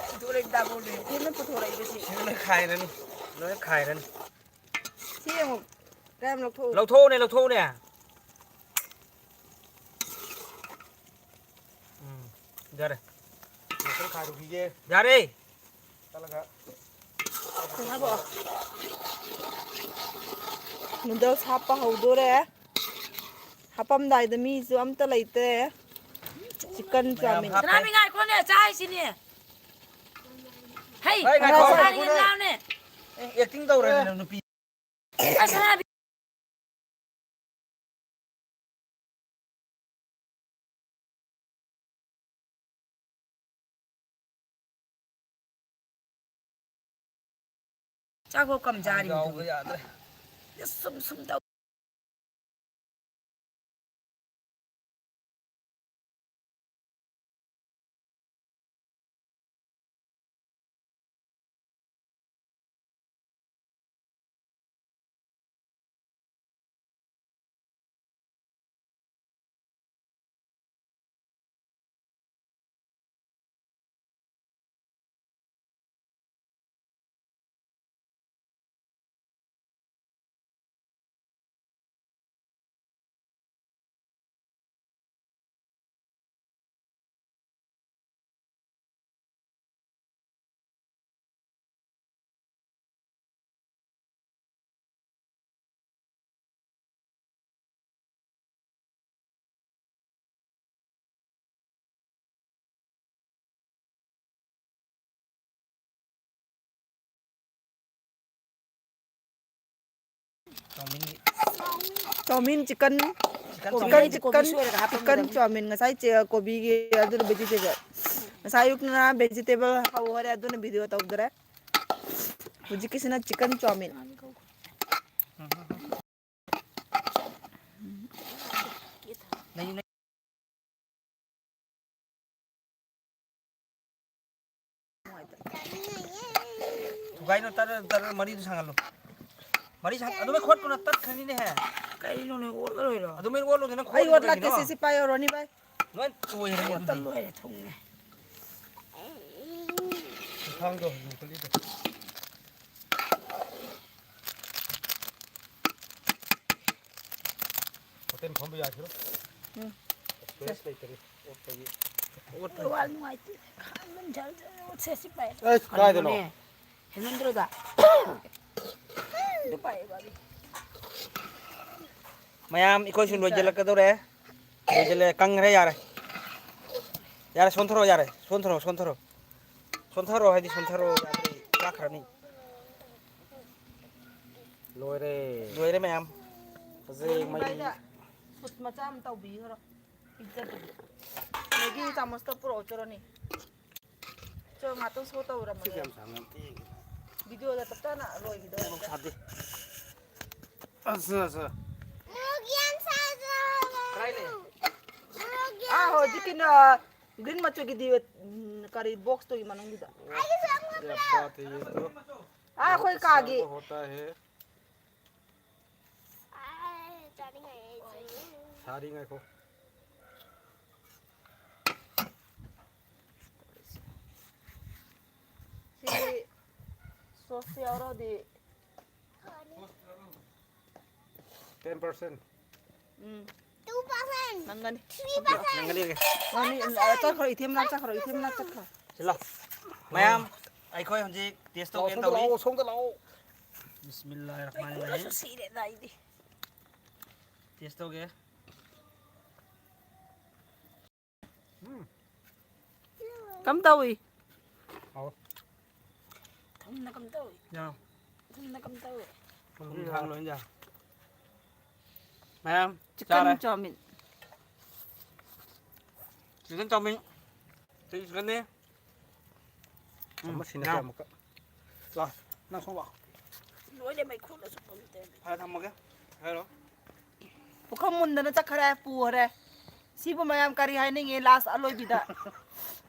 ꯄꯨꯊꯣꯔꯛꯏ ꯗꯥꯕꯣꯟꯗꯨ꯫ ꯁꯤꯅ ꯄꯨꯊꯣꯔꯛꯏꯕ ꯁꯤ꯫ ꯁꯤꯅ ꯂꯣꯏ ꯈꯥꯏꯔꯅꯤ꯫ ꯂꯣꯏ ꯈꯥꯏꯔꯅꯤ꯫ ꯁꯤ ꯌꯦꯡꯉꯣ꯫ ꯀꯌꯥꯝ ꯂꯧꯊꯣꯛꯎ꯫ ꯂꯧꯊꯣꯛꯎꯅꯦ, ꯂꯧꯊꯣꯛꯎꯅꯦ꯫ ꯎꯝ, ꯌꯥꯔꯦ꯫ ꯉꯥꯛꯇꯪ ꯈꯥꯏꯔꯨꯈꯤꯒꯦ꯫ ꯌꯥꯔꯦ꯫ ꯆꯠꯂꯒ꯫ ꯁꯤ ꯍꯥꯞꯄꯛꯑꯣ꯫ ꯅꯨꯗꯜꯁ ꯍꯥꯞꯄ ꯍꯧꯗꯣꯔꯦ꯫ ꯍꯥꯞꯄꯝꯗꯥꯏꯗ ꯃꯤꯁꯨ ꯑꯝꯇ ꯂꯩꯇ꯭ꯔꯦ꯫ ꯆꯤꯛꯀꯟ ꯃꯌꯥꯝ ꯆꯥꯎꯃꯤꯟ꯫ ꯍꯥꯞꯈ꯭ꯔꯦ꯫ ꯁꯅꯥꯃꯤ ꯉꯥꯏꯈꯣꯅꯦ, ꯆꯥ ꯍꯥꯏꯁꯤꯅꯦ꯫ ꯍꯩ, ꯍꯩ, ꯉꯥꯏꯈꯣ, ꯁꯅꯥꯃꯤ ꯉꯥꯏꯈꯣ꯫ ꯂꯥꯎꯅꯦ꯫ ꯑꯦ, ꯑꯦꯛꯇꯤꯡ ꯇꯧꯔꯦ ꯅꯪ ꯅꯨꯄꯤ꯫ ꯑꯁ, ꯁꯅꯥꯃꯤ꯫ ꯆꯥꯛꯐꯥꯎ ꯀꯝ ꯆꯥꯔꯤꯕ ꯌꯥꯎꯕ ꯑꯗꯨꯒꯤ꯫ ꯌꯥꯗ꯭ꯔꯦ꯫ ꯁꯨꯝ ꯁꯨꯝ ꯇꯧ꯫ ꯆꯥꯎꯃꯤꯟ ꯆꯤꯀꯟ, ꯆꯤꯀꯟ ꯆꯤꯀꯟ ꯆꯥꯎꯃꯤꯟ꯫ ꯆꯤꯀꯟ ꯀꯣꯕꯤ ꯁꯣꯏꯔꯒ ꯍꯥꯞꯄꯝꯒꯗꯕꯅꯤ꯫ ꯆꯤꯀꯟ ꯆꯥꯎꯃꯤꯟ꯫ ꯉꯁꯥꯏ ꯆꯦ-, ꯀꯣꯕꯤꯒꯤ ꯑꯗꯨꯅ ꯚꯦꯖꯤꯇꯦꯕꯜ꯫ ꯉꯁꯥꯏ ꯑꯌꯨꯛꯅ ꯚꯦꯖꯤꯇꯦꯕꯜ ꯍꯧꯍꯧꯔꯦ, ꯑꯗꯨꯅ ꯚꯤꯗꯤꯑꯣ ꯇꯧꯗ꯭ꯔꯦ꯫ ꯍꯧꯖꯤꯛꯀꯤꯁꯤꯅ ꯆꯤꯀꯟ ꯆꯥꯎꯃꯤꯟ꯫ ꯊꯨꯒꯥꯏꯅꯣ, ꯇꯔ-, ꯇꯔ-, ꯃꯔꯤꯗꯨ ꯁꯥꯡꯍꯜꯂꯣ꯫ ꯃꯔꯤ ꯁꯥꯡ-, ꯑꯗꯨꯃꯥꯏ ꯈꯣꯠꯄꯅ ꯇꯠꯈ꯭ꯔꯅꯤꯅꯦꯍꯦ꯫ ꯀꯩꯅꯣꯅꯦ, ꯑꯣꯠꯂꯔꯣꯏꯔꯣ? ꯑꯗꯨꯃꯥꯏꯅ ꯑꯣꯠꯂꯣꯗꯅ ꯑꯩ ꯈꯣꯠꯂꯤꯗꯣ ꯑꯣꯠꯂꯛꯀꯦ, ꯀꯩꯒꯤꯅꯣ? ꯁꯤ, ꯁꯤ ꯄꯥꯏꯌꯣ, ꯔꯣꯅꯤ ꯚꯥꯏ꯫ ꯂꯣꯏ ꯇꯣꯏꯔꯦ ꯑꯣꯠꯇ ꯑꯗꯨꯗꯤ꯫ ꯂꯣꯏꯔꯦ, ꯊꯨꯡꯉꯦ꯫ ꯈꯨꯊꯥꯡꯗꯣ ꯂꯨꯈꯠꯂꯤꯗꯣ꯫ ꯍꯣꯇꯦꯜ ꯐꯝꯕ ꯌꯥꯈꯤꯔꯣꯏ꯫ ꯎꯝ꯫ ꯁ꯭ꯄꯦꯁ ꯂꯩꯇꯔꯦ꯫ ꯑꯣꯠꯄꯒꯤ꯫ ꯑꯣꯠꯄꯒꯤ꯫ ꯋꯥ ꯅꯨꯡꯉꯥꯏꯇꯦ꯫ ꯈꯥꯡ ꯑꯗꯨꯝ ꯖꯔ ꯖꯔ ꯑꯣꯠꯁꯦ ꯁꯤ ꯄꯥꯏ꯫ ꯑꯦ, ꯀꯥꯏꯗꯅꯣ? ꯀꯩꯅꯣꯅꯦ? ꯍꯦꯟꯃꯟꯗ꯭ꯔꯣꯗ? ꯑꯗꯨ ꯄꯥꯏ ꯋꯥꯔꯤ꯫ ꯃꯌꯥꯝ, ꯑꯩꯈꯣꯏꯁꯨ ꯂꯣꯏꯁꯤꯜꯂꯛꯀꯗꯧꯔꯦ꯫ ꯂꯣꯏꯁꯤꯜꯂꯦ, ꯀꯪꯈ꯭ꯔꯦ, ꯌꯥꯔꯦ꯫ ꯌꯥꯔꯦ, ꯁꯣꯟꯊꯔꯣ, ꯌꯥꯔꯦ꯫ ꯁꯣꯟꯊꯔꯣ, ꯁꯣꯟꯊꯔꯣ꯫ ꯁꯣꯟꯊꯔꯣ ꯍꯥꯏꯗꯤ ꯁꯣꯟꯊꯔꯣ, ꯌꯥꯗ꯭ꯔꯦ, ꯆꯥꯛꯈ꯭ꯔꯅꯤ꯫ ꯂꯣꯏꯔꯦ꯫ ꯂꯣꯏꯔꯦ ꯃꯌꯥꯝ꯫ ꯐꯖꯩ ꯃꯩ꯫ ꯚꯥꯏꯗ ꯁꯨꯠ ꯃꯆꯥ ꯑꯃ ꯇꯧꯕꯤꯈ꯭ꯔꯣ꯫ ꯄꯤꯛꯆꯔꯗꯨꯗꯤ꯫ ꯃꯦꯒꯤ ꯆꯥꯃꯁꯇꯣ ꯄꯨꯔꯛꯑꯣ ꯆꯣꯔꯣꯅꯤ꯫ ꯆꯣ ꯉꯥꯛꯇꯪ ꯁꯣ ꯁꯤ ꯇꯧꯔꯝꯃꯒꯦ꯫ ꯌꯥꯝ ꯁꯥꯡꯅ ꯑꯝꯇ ꯌꯦꯡꯒꯦ꯫ ꯚꯤꯗꯤꯑꯣꯗ ꯇꯞ ꯇꯥꯅ ꯂꯣꯏꯈꯤꯗꯣꯔꯦ꯫ ꯃꯣꯔꯣꯛ ꯁꯥꯗꯦ꯫ ꯑꯠꯆꯥ, ꯑꯠꯆꯥ꯫ ꯃꯣꯔꯣꯛ ꯌꯥꯝ ꯁꯥꯖꯔꯦ꯫ ꯀꯗꯥꯏ ꯂꯩ? ꯃꯣꯔꯣꯛ ꯌꯥꯝ ꯑꯥ, ꯍꯧꯖꯤꯛꯀꯤꯅ ꯁꯥꯖꯔꯦ꯫ ꯒ꯭ꯔꯤꯟ ꯃꯆꯨꯒꯤꯗꯤ, ꯎꯝ, ꯀꯔꯤ ꯕꯣꯛꯁꯇꯨꯒꯤ ꯃꯅꯨꯡꯒꯤꯗ꯫ ꯑꯩꯒꯤꯁꯨ ꯑꯃꯨꯛ ꯌꯥ ꯄꯤꯔꯛꯑꯣ꯫ ꯕꯥꯠ ꯍꯦ ꯌꯦ ꯇꯣ꯫ ꯑꯥ, ꯑꯩꯈꯣꯏ ꯀꯥꯒꯤ꯫ ꯁꯥꯕ ꯍꯣꯇꯥ ꯍꯦ꯫ ꯑꯥ, ꯆꯥꯅꯤꯡꯉꯛꯑꯦ ꯑꯩꯁꯨ꯫ ꯁꯥꯔꯤ ꯉꯥꯏꯈꯣ꯫ ꯁꯤ ꯁꯣꯁ ꯌꯥꯎꯔꯗꯤ꯫ Ten percent. ꯎꯝ꯫ Two percent. ꯅꯪꯒꯅꯤ꯫ Three percent. ꯅꯪꯒꯅꯤ꯫ ꯅꯪꯒꯅꯤ꯫ ꯆꯠꯈ꯭ꯔꯣ, ꯏꯊꯦꯝ ꯃꯅꯥꯛ ꯆꯠꯈ꯭ꯔꯣ, ꯏꯊꯦꯝ ꯃꯅꯥꯛ ꯆꯠꯈ꯭ꯔꯣ꯫ ꯁꯤꯂꯥꯎ꯫ ꯃꯌꯥꯝ, ꯑꯩꯈꯣꯏ ꯍꯧꯖꯤꯛ ꯇꯦꯁ ꯂꯥꯛꯑꯣ, ꯇꯧꯒꯦꯅ ꯁꯣꯝꯗ ꯇꯧꯔꯤ꯫ ꯂꯥꯛꯑꯣ, ꯁꯣꯝꯗ ꯂꯥꯛꯑꯣ꯫ ꯕꯤꯁꯃꯤꯜꯂꯥꯍꯤꯔ ꯔꯍꯃꯥꯅꯤꯔ ꯔꯍꯤꯝ꯫ ꯁꯤꯔꯦꯗ ꯑꯩꯗꯤ꯫ ꯇꯦꯁ ꯇꯧꯒꯦ꯫ ꯎꯝ꯫ ꯀꯝ ꯇꯧꯏ? ꯍꯥꯎ꯫ ꯊꯨꯝꯅ ꯀꯝ ꯇꯧꯏ? ꯌꯥ꯫ ꯊꯨꯝꯅ ꯀꯝ ꯇꯧꯏ? ꯊꯨꯝ ꯊꯥꯛ ꯂꯣꯏ ꯌꯥ꯫ ꯃꯌꯥꯝ ꯆꯤꯛꯀꯟ ꯆꯥꯔꯦ꯫ ꯆꯥꯎꯃꯤꯟ꯫ ꯆꯤꯛꯀꯟ ꯆꯥꯎꯃꯤꯟ꯫ ꯆꯤꯛꯀꯟꯅꯦ꯫ ꯎꯝ, ꯑꯃ ꯁꯤꯟꯅꯁꯦ ꯌꯥꯝ꯫ ꯑꯃꯨꯛꯀ꯫ ꯂꯥꯎ, ꯅꯪ ꯁꯣꯝ ꯂꯥꯎ꯫ ꯂꯣꯏꯔꯦ, ꯃꯩꯈꯨꯅ ꯁꯨꯝ ꯐꯔꯦ, ꯊꯝꯃꯒꯦ꯫ ꯍꯥꯏꯔꯣ꯫ ꯄꯨꯈꯝ ꯃꯨꯟꯗꯅ ꯆꯠꯈ꯭ꯔꯦ, ꯄꯨꯈ꯭ꯔꯦ꯫ ꯁꯤꯕꯨ ꯃꯌꯥꯝ ꯀꯔꯤ ꯍꯥꯏꯅꯤꯡꯉꯤ ꯂꯥꯁ ꯑꯂꯣꯏꯕꯤꯗ?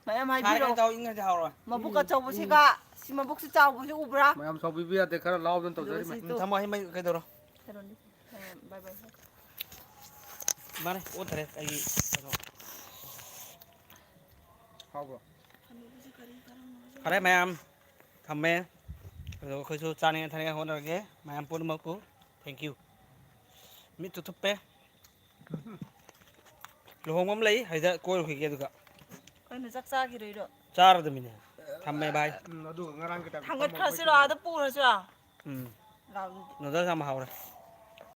ꯃꯌꯥꯝ ꯁꯥꯏ ꯍꯥꯏꯕꯤꯔꯛꯑꯣ꯫ ꯀꯩꯅꯣ ꯇꯧ, ꯏꯪꯉꯗꯤ ꯍꯥꯎꯔꯣꯏ꯫ ꯃꯕꯨꯛ ꯑꯆꯧꯕꯁꯤꯒ, ꯁꯤ ꯃꯕꯨꯛꯁꯤ ꯆꯥꯎꯕꯁꯤ ꯎꯕ꯭ꯔꯥ? ꯃꯌꯥꯝ ꯁꯥꯎꯕꯤꯕ ꯌꯥꯗꯦ, ꯈꯔ ꯂꯥꯎꯗꯅ ꯇꯧꯖꯔꯤꯃꯤ꯫ ꯁꯤ ꯎꯝ, ꯊꯝꯃꯣ, ꯑꯩ ꯃꯩ ꯀꯩꯗꯧꯔꯣ? ꯀꯩꯅꯣꯅꯤ꯫ ꯃꯌꯥꯝ ꯕꯥꯏ ꯕꯥꯏ꯫ ꯃꯥꯅꯦ, ꯑꯣꯟꯊꯔꯦ ꯑꯩꯒꯤ ꯀꯩꯅꯣ꯫ ꯍꯥꯎꯕ꯭ꯔꯣ? ꯐꯔꯦ ꯃꯌꯥꯝ, ꯊꯝꯃꯦ꯫ ꯑꯗꯣ ꯑꯩꯈꯣꯏꯁꯨ ꯆꯥꯅꯤꯡꯉꯥꯏ ꯊꯛꯅꯤꯡꯉꯥꯏ ꯍꯣꯠꯅꯔꯒꯦ꯫ ꯃꯌꯥꯝ ꯄꯨꯝꯅꯃꯛꯄꯨ thank you꯫ ꯃꯤꯠꯇꯨ ꯊꯨꯞꯄꯦ꯫ ꯂꯨꯍꯣꯡꯕ ꯑꯃ ꯂꯩ, ꯍꯥꯏꯗ ꯀꯣꯏꯔꯨꯈꯤꯒꯦ ꯑꯗꯨꯒ꯫ ꯀꯩꯅꯣ, ꯆꯥꯛ ꯆꯥꯈꯤꯔꯣꯏꯔꯣ? ꯆꯥꯔꯗꯃꯤꯅꯦ꯫ ꯊꯝꯃꯦ ꯚꯥꯏ꯫ ꯎꯝ, ꯑꯗꯨꯒ ꯉꯔꯥꯡꯒꯤ type ꯊꯥꯡꯒꯠꯈ꯭ꯔꯁꯤꯔꯣ? ꯑꯥꯗ ꯄꯨꯔꯁꯤꯔꯣ? ꯎꯝ꯫ ꯂꯥꯎꯗꯨꯗꯤ꯫ Noodles ꯌꯥꯝ ꯍꯥꯎꯔꯦ꯫